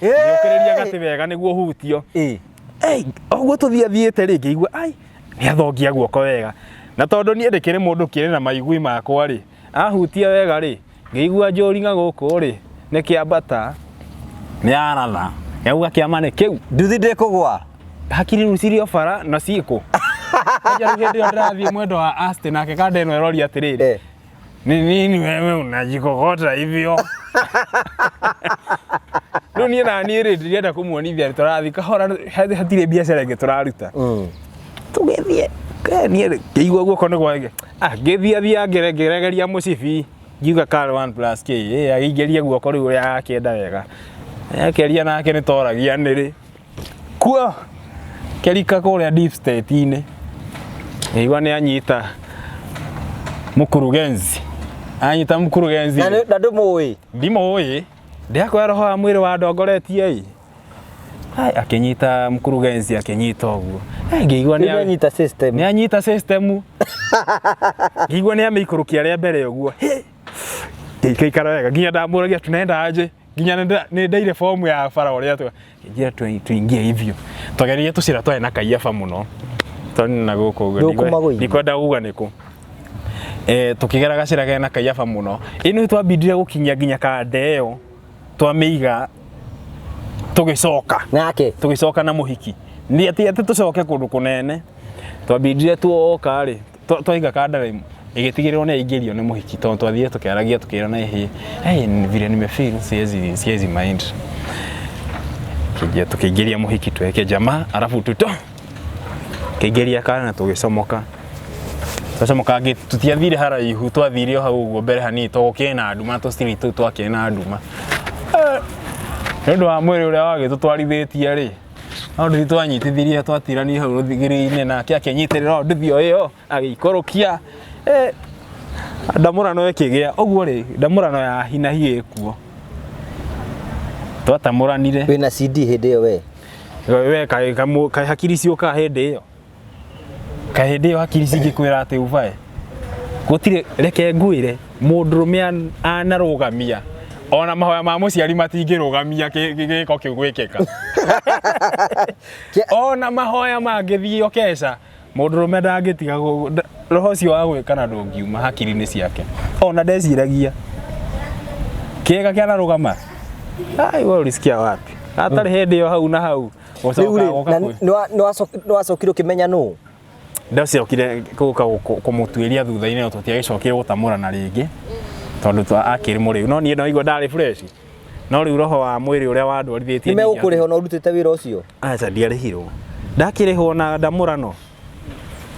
Ngĩokĩrĩria gatĩ wega nĩguo hutio. Ũguo tũthiĩ athiĩte rĩ ngĩigua ai nĩ athongia guoko wega. Na tondũ niĩ ndĩkĩrĩ mũndũ kĩrĩ na maigui makwa rĩ ahutia wega rĩ ngĩigua njũringa gũkũ rĩ nĩ kĩambata nĩ yaratha yauga kĩama nĩ kĩu. Nduthi ndĩkũgwa. Hakiri rĩu cirĩ o bara na ciĩkũ. Kwanja rĩu hĩndĩ ĩyo ndĩrathiĩ mwendo wa Asti nake kanda ĩno ĩroria atĩrĩrĩ, ni nini wewe unajikokota hivyo? Rĩu niĩ na niĩ rĩ, ndĩrenda kũmuonithia atĩ tũrathiĩ kahora, hatirĩ biacara ĩngĩ tũraruta. Tũgĩthiĩ, niĩ rĩ, ngĩigua guoko nĩ gwake. Ah, ngĩthiĩ thia ngĩregeria mũcibi, ngiuga car 1 plus K, agĩingĩria guoko rĩu ũrĩa akĩenda wega. Akeria nake nĩ toragia nĩrĩ. Kuo kĩrika kũrĩa deep state-inĩ. Ngĩigua nĩ anyita mkurugenzi. Anyita mkurugenzi. Na na ndũmũĩ? Ndimũĩ. Ndĩrakwĩra roho wa mwĩrĩ wandongoretie ĩ. Ai, akĩnyita mkurugenzi, akĩnyita ũguo. Ai, ngĩigua nĩ anyita system. Nĩ anyita system. Ngĩigua nĩ amĩikũrũkia rĩa mbere ũguo. Hĩ! Ngĩikara wega nginya ndamũragia tunaenda aje. Nginya nĩ ndeire fomu ya bara ũrĩa twa. Ngĩnjĩra tuingie hivyo. Twageririe tũcĩra twarĩ na kaiyaba mũno. Tondũ na gũkũ ũguo. Ndũkũmagũithia. Ndikwenda kuga nĩkũ. Tũkĩgera gacĩra kena kaiyaba mũno. Ĩ nĩ twambindire gũkinyia nginya kanda ĩyo twamĩiga tũgĩcoka. Nake? Tũgĩcoka na mũhiki. Nĩ atĩ tũcoke kũndũ kũnene. Twambindire tuoka rĩ, twaiga kanda rĩ, ĩgĩtigĩrĩrwo nĩ aingĩrio nĩ mũhiki tondũ twathire tũkĩaragia tũkĩrana ĩhĩ, hey, vile nimefeel siwezi mind. Kĩnjia tũkĩingĩria mũhiki tweke jamaa alafu tuto. Kĩingĩria kana tũgĩcomoka. Twacomoka ngĩ tũtiathire haraihu, twathire o hau ũguo mbere hanini tondũ gũkĩrĩ na nduma, tũciri tũu twakĩrĩ na nduma. Nĩ ũndũ wa mwĩrĩ ũrĩa wagĩtũtwarithĩtie rĩ, no nduthi twanyitithirie twatirania hau rũthigĩrĩ-inĩ nake akĩnyitĩrĩra o nduthi o ĩyo agĩikũrũkia. Ndamũrano ĩkĩgĩa ũguo rĩ, ndamũrano ya hi na hi ĩkuo. Twatamũranire. Wĩna CD hĩndĩ ĩyo we? We kaĩ hakiri ciũkaga hĩndĩ ĩyo? Kaĩ hĩndĩ ĩyo hakiri cingĩkwĩra atĩ ubae? Gũtirĩ, reke ngwĩre, mũndũrũme anarũgamia ona mahoya ma mũciari matingĩrũgamia gĩko kĩu gwĩkĩka. Ona mahoya mangĩthiĩ keca, mũndũrũme ndangĩtiga roho ũcio wa gwĩka na ndũngiuma hakiri-inĩ ciake. Ona ndeciragia kĩega kĩanarũgama. Ai, wewe ulisikia wapi? Hatarĩ hĩndĩ ĩyo hau na hau. Rĩu rĩ, na nĩ wacokire ũkĩmenya nũ? Ndacokire gũka kũmũtuĩria thutha-inĩ, no tũtiagĩcokire gũtamũrana rĩngĩ tondũ akĩrĩ mũrĩu, no niĩ ndaigua ndarĩ fresh, no rĩu roho wa mwĩrĩ ũrĩa wandwarithĩtie. Nĩ megũkũrĩha ona ũrutĩte wĩra ũcio? Aca, ndiarĩhirwo, ndakĩrĩhwo na ndamũrano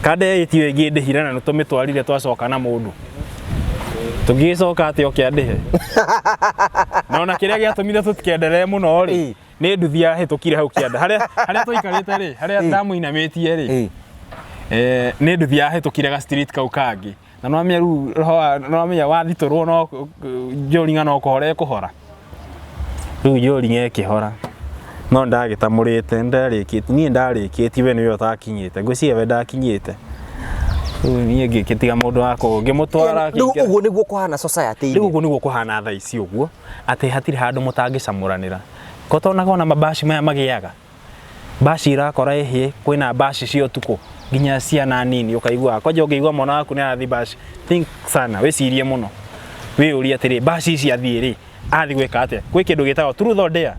kanda ĩtio ĩngĩ ndĩhire na nĩtũmĩtwarire twacoka na mũndũ tũngĩgĩcoka atĩ oke andĩhe, na ona kĩrĩa gĩatũmire tũtikenderee mũno rĩ, nĩ nduthi yahĩtũkire hau kĩanda harĩa twaikarĩte rĩ, harĩa ndamũinamĩtie rĩ, nĩ nduthi yahĩtũkire ga street kau kangĩ, na nĩwamenya rĩu roho nĩwamenya wathitũrwo no njũring'a no kũhora ĩkũhora. Rĩu njũring'a ĩkĩhora, no ndagĩtamũrĩte, ndarĩkĩtie niĩ, ndarĩkĩtie, we nĩwe ũtakinyĩte, ngwĩciria we ndakinyĩte. Rĩu niĩ ngĩgĩtiga mũndũ wa kũu ngĩmũtwara. Rĩu ũguo nĩguo kũhana society-inĩ? Rĩu ũguo nĩguo kũhana thaa ici ũguo, atĩ hatirĩ handũ mũtangĩcamũranĩra. Ko tonaga ona mabaci maya magĩaga baci irakora ĩhĩ, kwĩna baci cia ũtukũ nginya ciana nini, ũkaigua kwanja ũngĩigua mwana waku nĩ arathiĩ baci, think sana, wĩcirie mũno, wĩyũrie atĩrĩ, baci ici athiĩ rĩ, athiĩ gwĩka atĩa? Gwĩ kĩndũ gĩtagwo truth or dare.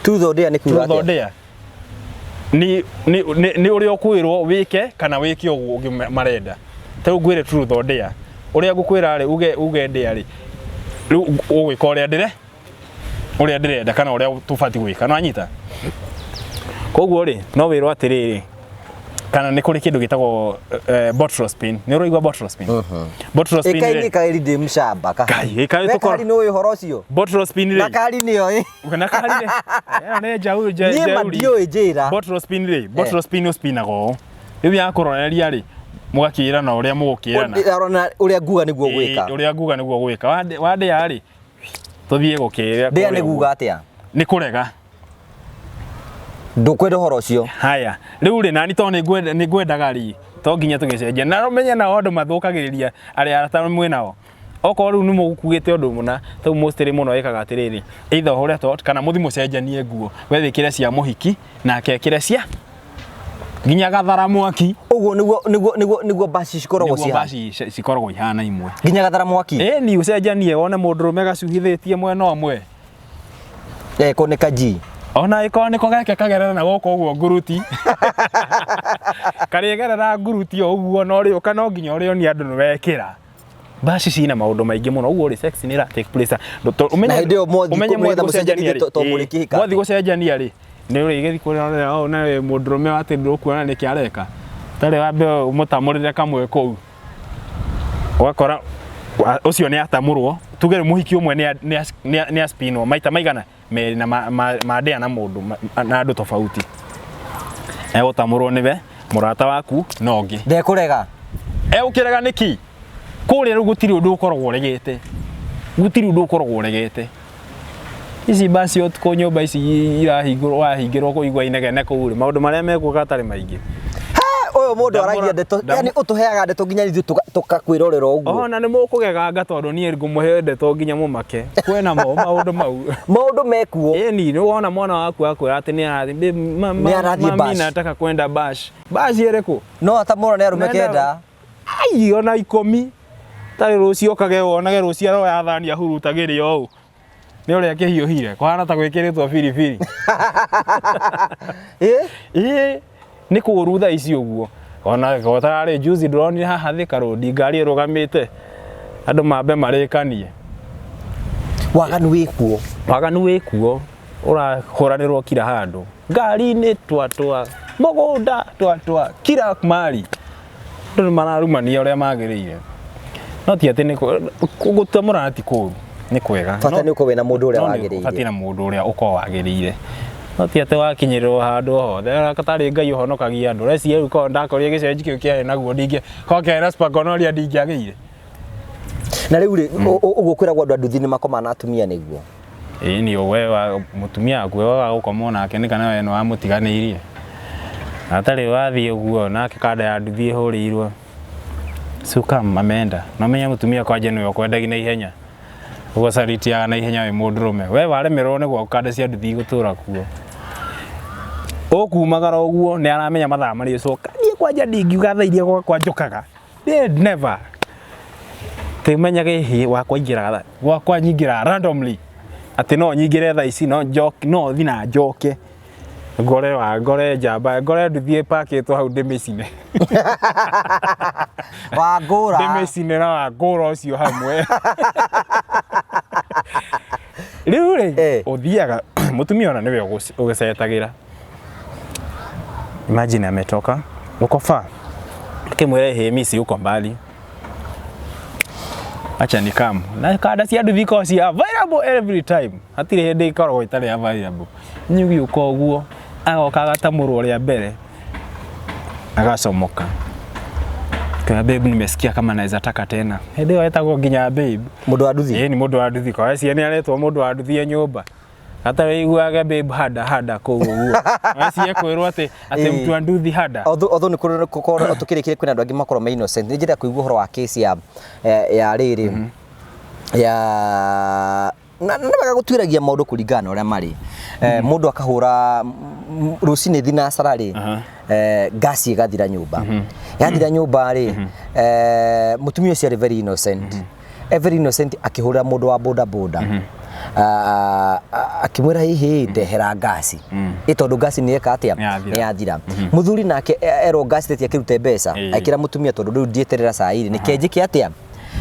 Truth or dare nĩ kuga Truth or atĩa? dare nĩ ũrĩa ũkwĩrwo wĩke kana wĩke ũguo ũngĩ marenda. Ta rĩu ngwĩre truth or dare, ũrĩa ngũkwĩra rĩ, uge dare rĩ, rĩu ũgwĩka ũrĩa ndĩrenda kana ũrĩa tũbatiĩ gwĩka, no anyita. Koguo rĩ, no wĩrwo atĩrĩrĩ, kana nĩ kũrĩ kĩndũ gĩtagwo bottle spin. Nĩ ũraigua bottle spin? Bottle spin Ĩkaini rĩ, kairi ndĩ mũcamba ka. Kai, ĩkaĩ We tũkorwo- kari nĩ ũĩ ũhoro ũcio? Bottle spin Na rĩ, kari nĩyo ĩ. na kari rĩ, ĩyo nĩ njaũ Niĩ ma njeuri. ndiũĩ, njĩra. Bottle spin rĩ, bottle spin ũspinaga ũũ, rĩu yakũroreria rĩ, mũgakĩrana ũrĩa mũgũkĩrana. Arona ũrĩa nguga nĩguo gwĩka. Ũrĩa nguga nĩguo gwĩka. Wandĩa rĩ, tũthiĩ gũkĩrĩa. Ndĩa nĩ guga atĩa? Nĩ kũrega. Ndũkwenda ũhoro ũcio. Haya, rĩu rĩ, nani tondũ nĩ ngwendaga rĩ, to nginya tũgĩcenjia na ũmenye nao andũ mathũkagĩrĩria arĩa arata mwĩ nao. Okorwo rĩu nĩ mũgũkuĩte ũndũ mũna, rĩu mostly mũno ĩkaga atĩrĩrĩ, either ũhũre tot kana mũthiĩ mũcenjanie nguo, we wĩkĩre cia mũhiki nake ekĩre cia nginya gathara mwaki. Ũguo nĩguo baci cikoragwo Nĩguo cihana? Baci cikoragwo ihana imwe. Nginya gathara mwaki? Ĩni, ũcenjanie wone mũndũrũme gacuhithĩtie mwena ũmwe. Ko nĩ kaji. Ona ĩkorwo nĩko geke kagerera na gũkũ ũguo nguruti, karĩgerera nguruti o ũguo, no rĩũka no nginya ũrĩonia andũ nĩ wekĩra. Baci cina maũndũ maingĩ mũno, ũguo rĩ, sex nĩ ĩra take place. Na hĩndĩ ĩyo mwathiĩ Ũmenye nĩgetha mwathiĩ mũcenjanie gũcenjania rĩ, to mũrĩkĩhika. Mwathiĩ gũcenjania rĩ, nĩ ũrĩgĩthiĩ kũrora ũũ na wĩ mũndũrũme atĩ ndũkuona nĩkĩ areka. Tarĩ wambe ũmũtamũrĩre kamwe kũu. Ũgakora ũcio nĩ atamũrwo, tuge rĩu mũhiki ũmwe nĩ aspinwo maita maigana merĩ na mandĩa na mũndũ na andũ tofauti. Egũtamũrwo nĩwe mũrata waku na ũngĩ. Ndekũrega. Egũkĩrega nĩkĩ? Kũrĩa rĩu gũtirĩ ũndũ ũkoragwo ũregete. Gũtirĩ ũndũ ũkoragwo ũregete. Ici basi ũtukũ nyũmba ici irahingũrwo wahingĩrwo kũigua inegene kũu rĩ, maũndũ marĩa mekuo gatarĩ maingĩ. Ũyũ mũndũ aragia ndeto, yani ũtũheaga ndeto nginya ithuĩ tũkakwĩrorera ũguo. Ona nĩ mũkũgeganga tondũ niĩ ngũmũhe ndeto nginya mũmake. Kwĩna mo maũndũ mau. Maũndũ mekuo. Ĩni, nĩ wona mwana waku akwĩra atĩ nĩ arathiĩ, Nĩ arathiĩ mami bash. nataka kwenda bash. Bash ĩrĩkũ? No atamũra nĩ arũme Nenda- kenda. Ai, ona 10. Tarĩ rũciũ okage wonage rũciũ aroya thani ahurutagĩria ũũ. Nĩ ũrĩa kĩhiũhire, kũhana ta gwĩkĩrĩtwo biribiri. Ĩ? Ĩĩ, nĩ kũũru thaa ici ũguo. Ona gotararĩ juzi ndĩronire haha Thika Road ngari ĩrũgamĩte andũ mambe marĩkanie. Waganu wĩkuo. Waganu wĩkuo, ũrahũranĩrwo kila handũ. Ngari-inĩ twatwa, mũgũnda twatwa, kila mahali. Andũ nĩ mararumania ũrĩa magĩrĩire. No ti atĩ nĩ gũtamũrana ti kũũru, nĩ kwega. Bata nĩ ũkorwo wĩna mũndũ ũrĩa No nĩ wagĩrĩire. ũbatiĩ na mũndũ ũrĩa ũkorwo wagĩrĩire. No ti atĩ wakinyĩrĩrwo handũ hothe, gatarĩ Ngai ũhonokagia andũ. Ũreciria rĩu korwo ndakorire gĩcenji kĩu kĩarĩ naguo ndingĩ, korwo kĩarĩ na spagonoria ndingĩagĩire. Na rĩu rĩ, ũguo kwĩragwo andũ a nduthi nĩ makomaga na atumia nĩguo? Ĩĩ ni we wa mũtumia waku we wa gũkomwo nake nĩ kana we nĩ wamũtiganĩirie. Atarĩ wathiĩ ũguo nake kanda ya nduthi ĩhũrĩirwo. Suka ameenda. Na ũmenye mũtumia kwanja nĩwe ũkwendagia na ihenya. Ũguo caritiaga na ihenya wĩ mũndũrũme. We waremererwo nĩ gwaku kanda cia nduthi igũtũra kuo. Ũkumagara ũguo nĩ aramenya mathaa marĩa ũcoka. Niĩ kwanja ndingiuga thaa iria gwakwa njũkaga. Never. Timenyage hĩ wakwa ingĩraga gwakwa nyingĩraga randomly atĩ no nyingĩre thaa ici no njoke no thi na njoke ngore wa ngore njamba ngore nduthi ĩpakĩtwo hau ndĩmĩcine. Wangũra. Ndĩmĩcine na wangũra ũcio hamwe. Rĩu rĩ ũthiaga mũtumia ona nĩwe ũgĩcetagĩra. Imagine ametoka uko far, akimwĩra hĩ mimi uko mbali, acha ni come na kanda cia nduthi ikoragwo ci available every time, hatirĩ hĩndĩ ikoragwo itarĩ available. Nyugi ũka ũguo agoka agatamũrwo rĩa mbere agacomoka. Kwa babe, nimesikia kama naweza taka tena. Hĩndĩ ĩyo etagwo nginya babe. Mũndũ wa nduthi? Ĩĩ ni mũndũ wa nduthi, kwa cia nĩ aretwo mũndũ wa nduthi e nyũmba. Hata wĩiguage babe hada hada kũu ũguo. Wacie kwĩrwo atĩ atĩ mtu wa nduthi hada. Although nĩ kũrĩ gũkorwo tũkĩrĩkĩria kwĩna andũ angĩ makorwo me innocent. Nĩ njĩra kũigua ũhoro wa case ya ya rĩrĩ ya na nĩ wega gũtuĩragia maũndũ kũringana na ũrĩa marĩ. Mũndũ akahũra rũcinĩ thinacara rĩ, ngasi ĩgathira nyũmba. Yathira nyũmba rĩ, mũtumia ũcio arĩ very innocent. Very innocent akĩhũrĩra mũndũ wa boda boda. Akĩmwĩra hihi ndehera ngasi. Ĩ tondũ ngasi nĩ eka atĩa? Nĩ yathira. Nĩ yathira. Mũthuri nake erwo ngasi tetia akĩrute mbeca. Akĩra mũtumia tondũ rĩu ndieterera cai rĩ, nĩke njĩke atĩa?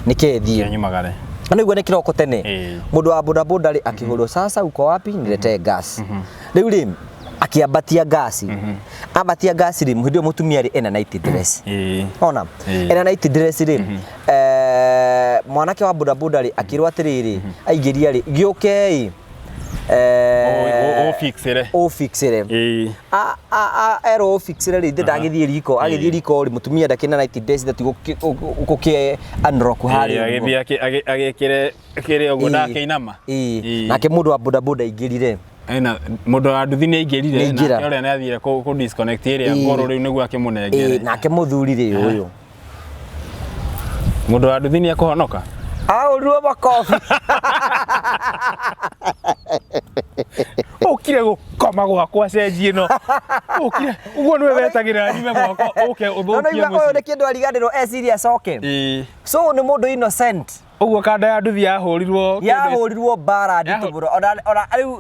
Nĩke thiĩ. Nyumagare. Na nĩguo nĩ kĩroko tene. Mũndũ wa boda boda rĩ akĩhũrwo, sasa uko wapi niletee gas. Rĩu rĩ akĩambatia ngasi. Ambatia ngasi rĩ, hĩndĩ ĩyo mũtumia rĩ ena night dress. Ona ena night dress rĩ, mwanake wa boda boda rĩ akĩrwo atĩrĩrĩ, aingĩria rĩ, gĩũkei Ũfixĩre. Ũfixĩre. Erwo ũfixĩre rĩ, ithe ndagĩthiĩ riko, agĩthiĩ riko rĩ, mũtumia ndakĩna night dress ndati gũkĩ unlock harĩa ũguo. Agĩthiĩ agĩkĩre kĩrĩa ũguo ndakĩinama. Nake mũndũ wa boda boda aingĩrire. Ena mũndũ wa nduthi nĩ aingĩrire, Nĩ aingĩra. nake ũrĩa nĩ athire kũ disconnect ĩrĩa ngũrũ rĩu nĩguo akĩmũnengere. Nake mũthuri rĩ ũyũ. Mũndũ wa nduthi nĩ ekũhonoka? Ahũrirwo makobi. Ũkire gũkoma gwakwa cenji ĩno. Ũkire ũguo nĩwe wetagĩrĩra nyume gwakwa ũke No ũthũkie naigua ũyũ nĩ mũciĩ. kĩndũ ariganĩrwo eciria acoke. Ĩĩ. So nĩ mũndũ innocent. Ũguo kanda ya nduthi yahũrirwo kĩndũ- Yahũrirwo mbara nditũ mũno. Ona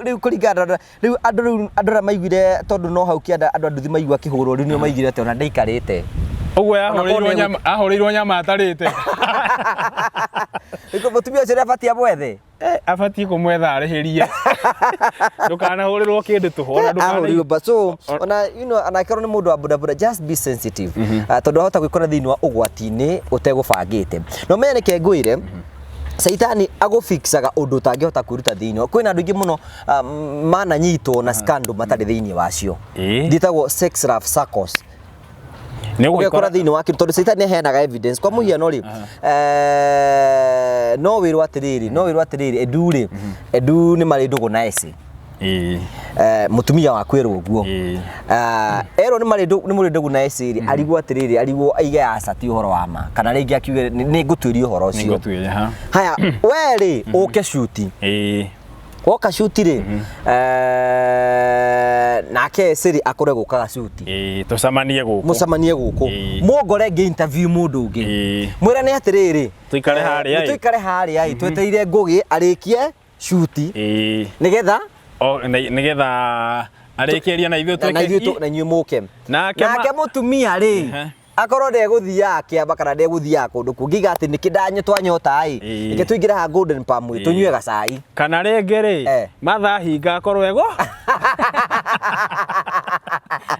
rĩu kũringana na rĩu andũ rĩu andũ arĩa maiguire tondũ no hau kĩanda andũ a nduthi maigua akĩhũrwo rĩu nĩo maiguire atĩ ona ndaikarĩte. Ũguo Ona yahũrĩirwo korwo nyama ahũrĩirwo nyama atarĩte. Rĩu mũtumia ũcio nĩabatiĩ amwethe. Eh, abatiĩ kũmwetha arĩhĩrie. Ndũkanahũrĩrwo kĩndũ tũhũ ona ndũkana Ahũrirwo ba so ona you know anakorwo nĩ mũndũ wa bodaboda, just be sensitive. Ah, tondũ ahota gwĩkora thĩinĩ wa ũgwati-inĩ ũtegũbangĩte. Na ũmenye nĩke ngwĩre, Caitani agũfixaga ũndũ ũtangĩhota kwĩruta thĩinĩ. Kwĩna andũ aingĩ mũno mananyitwo na scandal matarĩ thĩinĩ wacio. Thiĩtagwo sex love circles. Nĩ Ũgekora thĩinĩ wa kĩndũ tondũ caitani nĩ aheanaga evidence. Kwa mũhiano rĩ, no wĩrwo atĩrĩrĩ, no wĩrwo atĩrĩrĩ, Edu rĩ, Edu nĩ marĩ ndũgũ na Esi. Mũtumia waku erwo ũguo. Ah, erwo nĩ marĩ nĩ mũrĩ ndũgũ na Esi rĩ, arigwo atĩrĩrĩ, arigwo aige aca ti ũhoro wa ma, kana rĩngĩ akiuge nĩ ngũtuĩria ũhoro ũcio. Nĩngũtuĩria ha. Haya, we rĩ, ũke cuti. Woka cuti rĩ, nake Esi rĩ akorwo egũkaga cuti. Tũcemanie gũkũ. Mũcemanie gũkũ. Mũngore ngĩ interview mũndũ ũngĩ. Mwĩrane atĩrĩrĩ, Tũikare harĩa ĩ. Tũikare harĩa ĩ, twetereire Ngũgĩ arĩkie cuti. Nĩgetha O, nĩgetha arĩkĩrie na ithuĩ na ithuĩ twĩke na inyuĩ mũke. Nake Nake mũtumia rĩ, akorwo ndegũthiaga kĩamba kana ndegũthiaga kũndũ kũngĩ iga atĩ nĩkĩ ndanyũ twanyota ĩ, reke tũingĩre haha Golden Palm ĩ, tũnyue gacai. Kana rĩngĩ rĩ, mathaa hinga akorwo ego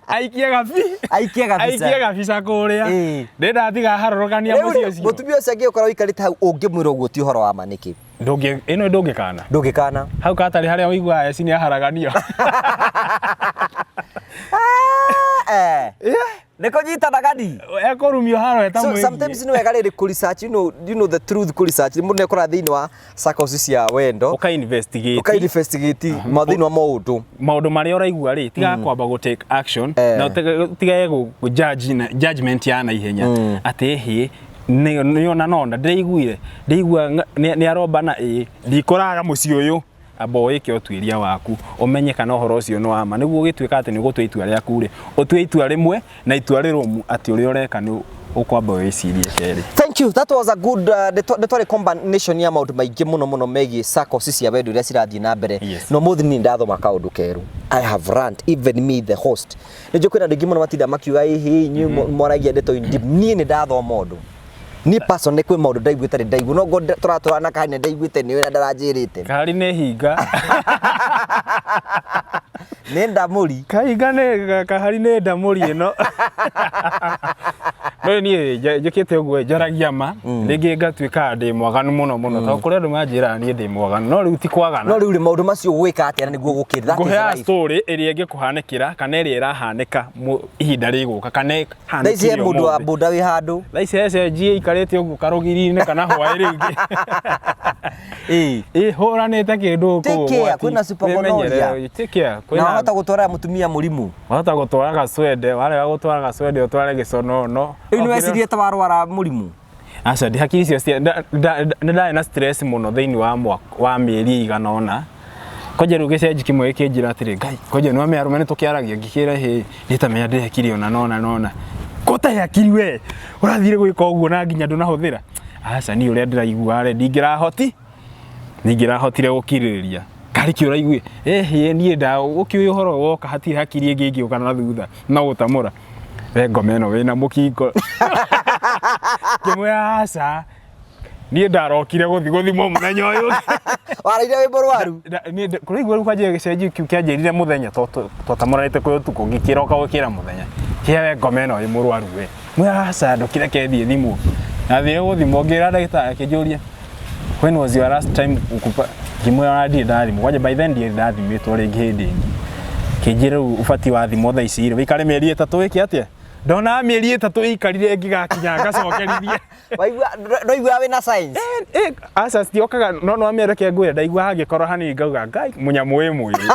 aikie gabi Aikie gabica. Aikie gabica kũrĩa. Ndĩ ndatiga harũrũkania Rĩu mũciĩ rĩ, ũcio. Mũtumia ũcio angĩgũkorwo ũikarĩte hau ũngĩmwĩra ũguo ti ũhoro wa ma nĩkĩ? Ndũngĩ ĩno ndũngĩkana. Ndũngĩkana. Hau katarĩ harĩa ũiguaga eci nĩ aharaganio. Nĩ kũnyitanaga ni. Ekũrumio haro eta So mwĩgiĩ. sometimes nĩ wega rĩrĩ kũ research, you know the truth, kũ research. Mũndũ nĩekora thĩinĩ wa circles cia wendo. Ũka investigate. Ũka investigate thĩinĩ wa maũndũ. Maũndũ marĩa ũraigua rĩ, tiga kwamba gũ take action na ũtige gũ judge na judgment ya naihenya atĩ hĩ nĩ ona nona ndĩraiguire ndĩigua nĩ arombana ĩ ndikũraga mũciĩ ũyũ. Amba wĩke ũtuĩria waku ũmenye kana ũhoro ũcio nĩ wa ma nĩguo ũgĩtuĩka atĩ nĩ ũgũtua itua rĩaku rĩ, ũtue itua rĩmwe na itua rĩrũmu atĩ ũrĩa ũreka nĩ ũkwamba wĩcirie kerĩ. Thank you. That was a good nĩ twarĩ combination ya maũndũ maingĩ mũno mũno megiĩ circles cia wendo iria cirathiĩ na mbere. No mũthĩ niĩ ndathoma kaũndũ kerũ. I have learned, even me the host. Nĩ njũĩ kwĩna andũ aingĩ mũno matinda makiuga ĩhĩ inyuĩ mwaragia ndeto in deep. Niĩ nĩ ndathoma ũndũ. Niĩ personally kwĩ maũndũ ndaiguĩte nĩ ndaigua. No ngorwo tũratũra na kahari nĩ ndaiguĩte nĩ wĩra ndaranjĩrĩte. Kahari nĩ hinga. Nĩ ndamũri. Kahinga nĩ kahari nĩ ndamũri ĩno. No niĩ njĩkĩte ũguo njaragia ma rĩngĩ ngatuĩka ndĩ mwaganu mũno mũno tondũ kũrĩ andũ manjĩraga niĩ ndĩ mwaganu no rĩu ti kwagana. No rĩu rĩ maũndũ macio ũgwĩka atĩa na nĩguo gũkĩra? That is Ngũheaga life. story ĩrĩa ĩngĩkũhanĩkĩra kana ĩrĩa ĩrahanĩka ihinda rĩgũka kana Thaa ici he ĩhanĩkire mũndũ wa ũmũthĩ. boda wĩ handũ. Thaa ici he cenjie ikarĩte ũguo karũgiri-inĩ kana hwaĩ rĩngĩ. Ĩ hũranĩte kĩndũ Take kũu care, ũgwati. kwĩna super gonorrhea. Wĩmenyerere, take care, Na kwĩna wahota gũtwara mũtumia mũrimũ. Wahota gũtwara gacwende, warega gũtwara gacwende ũtware gĩconono. Rĩu nĩ wecirie ta warwara mũrimũ? Aca, ndi hakiri icio cia nĩ ndarĩ na stress mũno thĩinĩ wa mwaka wa mĩeri ĩigana ũna. Kwanja rĩu gĩcenji kĩmwe gĩkĩnjĩra atĩrĩ, Ngai, kwanja nĩ wamenya arũme nĩ tũkĩaragia, ngĩkĩra hĩ, nĩ ta menya ndĩhekire ona nona nona. Ko ũtarĩ hakiri we, ũrathire gwĩka ũguo na nginya ndũnahũthĩra. Aca niĩ ũrĩa ndĩraigua rĩ, ndingĩrahotire gũkirĩrĩria. Karĩ kĩ ũraigua? Ĩhĩ niĩ ũkĩũĩ ũhoro woka hatirĩ hakiri ĩngĩ ĩngĩũka na thutha no gũtamũra. We ngoma ĩno wĩna mũkingo. Ngĩmwĩra aca, niĩ ndarokire gũthiĩ gũthimwo mũthenya ũyũ. Waraire wĩ mũrwaru? Kũraigua rĩu kwanja gĩcenji kĩu kĩanjĩrire mũthenya twatamũranĩte kwĩ ũtukũ ngĩkĩroka gũkĩra mũthenya. Kĩa we ngoma ĩno wĩ mũrwaru we. Mwĩra aca ndũkĩreke thiĩ thimwo. Ndathire gũthimwo ngĩra ndagĩtarĩ akĩnjũria when was your last time ukupa ngĩmwĩra ndirĩ ndathimwo kwanja by then ndirĩ ndathimĩtwo rĩngĩ hĩndĩ ĩngĩ. Kĩnjĩra rĩu ũbatiĩ wathimwo thaa ici rĩ wĩikare mĩeri 3 wĩke atĩa? Ndonaga mĩeri 3 ĩikarire ĩngĩgakinya ngacokerithie. Waigua ndwaiguaga wĩna signs? Aca citiokaga no no mĩereke ngwĩre ndaiguaga hangĩkorwo hanini ngauga Ngai mũnyamũ wĩ mwĩrĩ.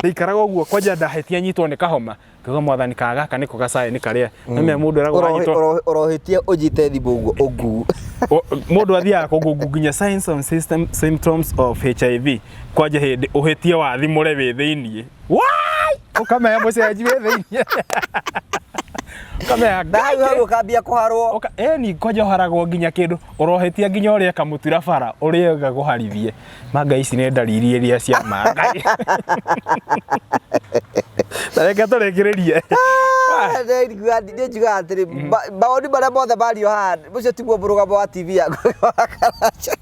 Ndikaraga ũguo kwanja ndahĩtia nyitwo nĩ kahoma ngauga mwathani ka gaka nĩko gacai nĩ karĩa nĩme mũndũ eragwo anyitwo. Ũrohĩtie ũnyite thimũ ũguo ũngu. Mũndũ athiaga kũngungu nginya signs and system, symptoms of HIV kwanja hĩndĩ ũhĩtie wathimũre wĩ thĩiniĩ. Wai! Ũkamenya mũcenji wĩ thĩiniĩ, ũkamenya. Na hau hau ũkambia kũharwo. Ĩni kwanja ũharagwo nginya kĩndũ ũrohĩtia nginya ũrĩa kamũtura bara ũrĩa gakũharithie manga ici nĩ ndariri iria cia manga. Ta reke tũrĩkĩrĩrie. Niĩ njugaga atĩrĩ, mawoni marĩa mothe mario haha, ũcio tiguo mũrũgamo wa TV ya Ngugi wa Karanja,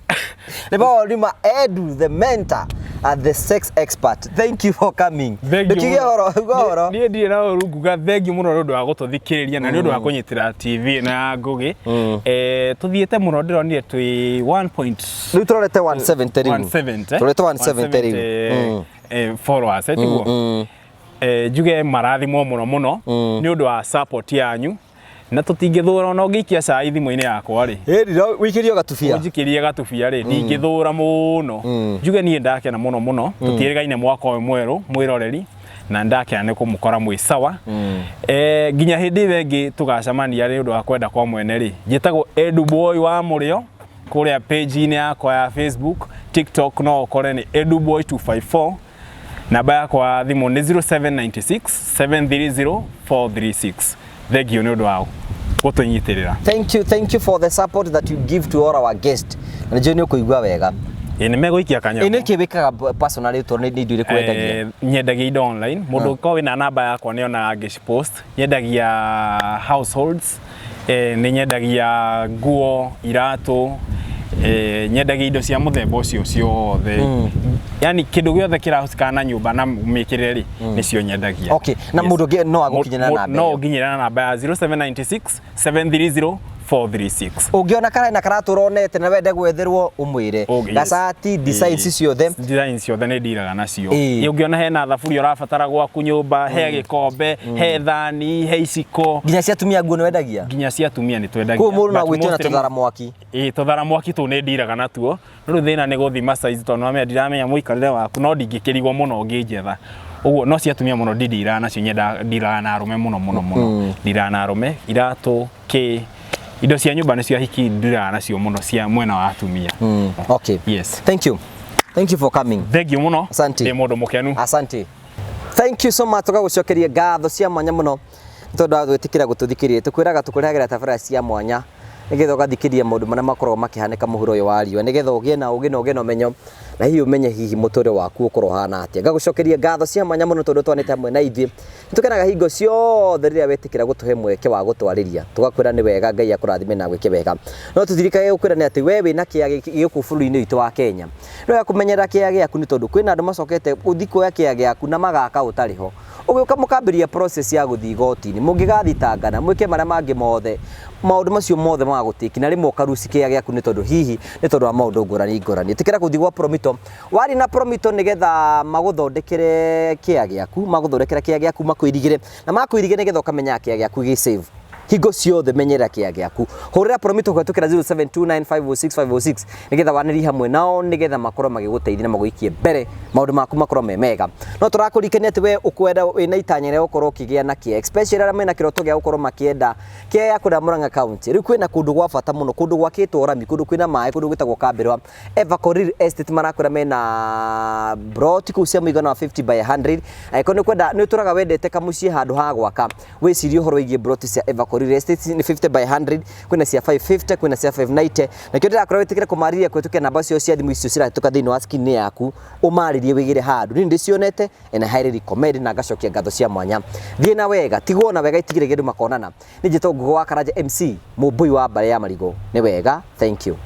nĩ mawoni ma Edu the mentor and the sex expert. Thank you for coming. Thank you Ndũkiuge mũno. ũhoro, uga ũhoro. Niĩ ndirĩ na ũru, nguga thengiũ mũno nĩ ũndũ wa gũtũthikĩrĩria na nĩ ũndũ wa kũnyitĩra TV ĩno ya Ngũgĩ. Tũthiĩte mũno, ndĩronire twĩ 1 point Rĩu tũrorete 170 rĩu. 170. Tũrorete 170 rĩu. 170 followers, tiguo? Njuge marathimwo mũno mũno nĩ ũndũ wa support yanyu na tũtingĩthũra ona ũngĩikia cai thimũ-inĩ yakwa rĩ. Ĩni no wĩikĩrio gatubia. Ũnjikĩrie gatubia rĩ, ndingĩthũra mũno. Njuge niĩ ndakena mũno mũno, tũtiĩrĩgaine mwaka ũyũ mwerũ mwĩroreri na ndakena nĩ kũmũkora mwĩ sawa. Nginya hĩndĩ ĩyo ĩngĩ tũgacemania nĩ ũndũ wa kwenda kwa mwene rĩ, njĩtagwo Edu Boy wa Mũrĩo kũrĩa page-inĩ yakwa ya Facebook, TikTok no ũkore nĩ Edu Boy 254. Namba yakwa ya thimũ nĩ 0796 730 436. Thank you nĩ ũndũ wa gũtũnyitĩrĩra. Thank you, thank you for the support that you give to all our guests, na nĩnjũĩ nĩ ũkũigua wega. Ĩ nĩ megũikia kanyamũ. Ĩ nĩkĩ wĩkaga personally tondũ nĩ indo irĩkũ wendagia? Nyendagia indo online. Mũndũ ũkorwo wĩna namba yakwa nĩ onaga ngĩcipost. Nyendagia households, nĩ nyendagia nguo, iratũ, nyendagia indo cia mũthemba ũcio ciothe, yani kĩndũ gĩothe kĩrahusikana na nyũmba na mĩkĩrĩre rĩ, nĩcio nyendagia. Okay, na mũndũ ũngĩ no agũkinyĩre na namba No ĩyo? ũnginyĩre na namba ya 0796 730 436. Ũngĩona kara na karatũ ũronete na wende gwetherwo, ũmwĩre. Gacati, designs ciothe. Designs ciothe nĩ ndiraga nacio. Ĩĩ. Ũngĩona hena thaburia ũrabatara gwaku nyũmba, he gĩkombe, he thani, he iciko. Nginya cia atumia nguo nĩ wendagia? Nginya cia atumia nĩ twendagia. Koguo mũndũ no But agwĩtie na mostly- tũthara mwaki. Ĩĩ, tũthara mwaki tũu nĩ ndiraga natuo. No rĩu thĩna nĩ gũthima size tondũ nĩwamenya ndiramenya mũikarĩre waku, no ndingĩkĩrigwo mũno ũngĩnjetha ũguo. No cia atumia mũno ndindiraga nacio, nyenda ndiraga na arũme mũno mũno mũno, ndiraga na arũme, iratũ kĩ, indo cia nyũmba nĩcio ahiki ndiraga nacio mũno cia mwena wa atumia. Okay. Yes. Thank you, thank you for coming. Thank you mũno. Asante. Ndĩ mũndũ mũkenu. Asante, thank you so much. Tũgagũcokeria ngatho cia mwanya mũno nĩ tondũ wa gwĩtĩkĩra gũtũthikĩrĩria. Tũkwĩraga tũkũrehagĩra tabarĩra cia mwanya nĩgetha ũgathikĩrĩria maũndũ marĩa makoragwo makĩhanĩka mũhuro ũyũ wa riũa, nĩgetha ũgĩe na ũgĩ na ũgĩe na ũmenyo na hihi ũmenye hihi mũtũrĩre waku ũkorwo ũhana atĩa. Ngagũcokeria ngatho cia mwanya mũno tondũ twanĩte hamwe na ithuĩ. Nĩtũkenaga hingo ciothe rĩrĩa wetĩkĩra gũtũhe mweke wa gũtwarĩria. Tũgakwĩra nĩ wega, Ngai akũrathime na gwĩke wega. No tũtirikage gũkwĩra nĩ atĩ we wĩna kĩa gĩkũ bũrũri-inĩ witũ wa Kenya, nĩ wega kũmenyerera kĩa gĩaku nĩ tondũ kwĩna andũ macokete gũthiĩ kuoya kĩa gĩaku na magaka ũtarĩ ho. Ũgĩũka mũkambĩrĩria process ya gũthiĩ igoti-inĩ, mũngĩgathitangana mwĩke marĩa mangĩ mothe, maũndũ macio mothe magagũtĩki na rĩmwe ũkaruci kĩa gĩaku nĩ tondũ hihi nĩ tondũ wa maũndũ ngũrani ngũrani. Ĩtĩkĩra gũthiĩ gwa Promito, waria na Promito nĩgetha magũthondekere kĩa gĩaku, magũthondekere kĩa gĩaku, makwĩrigĩre na makwĩrigĩre nĩgetha ũkamenya kĩa gĩaku gĩ safe. Hingo ciothe menyerera kĩa gĩaku. Hũrĩra Promito kũhetũkĩra 0729506506 nĩgetha wanĩrie hamwe nao, nĩgetha makorwo magĩgũteithia na magũikie mbere, maũndũ maku makorwo me mega. No tũrakũririkania atĩ we ũkwenda wĩna itanya rĩa gũkorwo ũkĩgĩa na kĩa, especially arĩa mena kĩroto gĩa gũkorwo makĩenda kĩa ya kũrĩa Murang'a County. Rĩu kwĩna kũndũ gwa bata mũno, kũndũ gwakĩtwo rami, kũndũ kwĩna maĩ, kũndũ gwĩtagwo Kambĩrwa. Everco Real Estate marakwĩra mena plot kũu cia mũigana wa 50 by 100. Angĩkorwo nĩ ũkwenda, nĩ ũtũraga wendete kamũciĩ handũ ha gwaka, wĩcirie ũhoro wĩgiĩ plot cia Everco Real Estate. Nĩ 50 by 100, kwĩna cia 550, kwĩna cia 590. Nakĩo ndĩrakwĩra wĩtĩkĩre kũmarĩria kũhetũkĩra namba ciao cia thimũ icio cirahĩtũka thĩinĩ wa screen yaku, ũmarĩrie wĩgĩre handũ. Niĩ ndĩcionete and I highly recommend na ngacokia ngatho cia mwanya. Thiĩ na wega, tigwo na wega, itigire kĩndũ makonana. Nĩ njĩtwo Ngugi wa Karanja MC, mũmbũi wa mbarĩ ya Marigũ. Nĩ wega, thank you.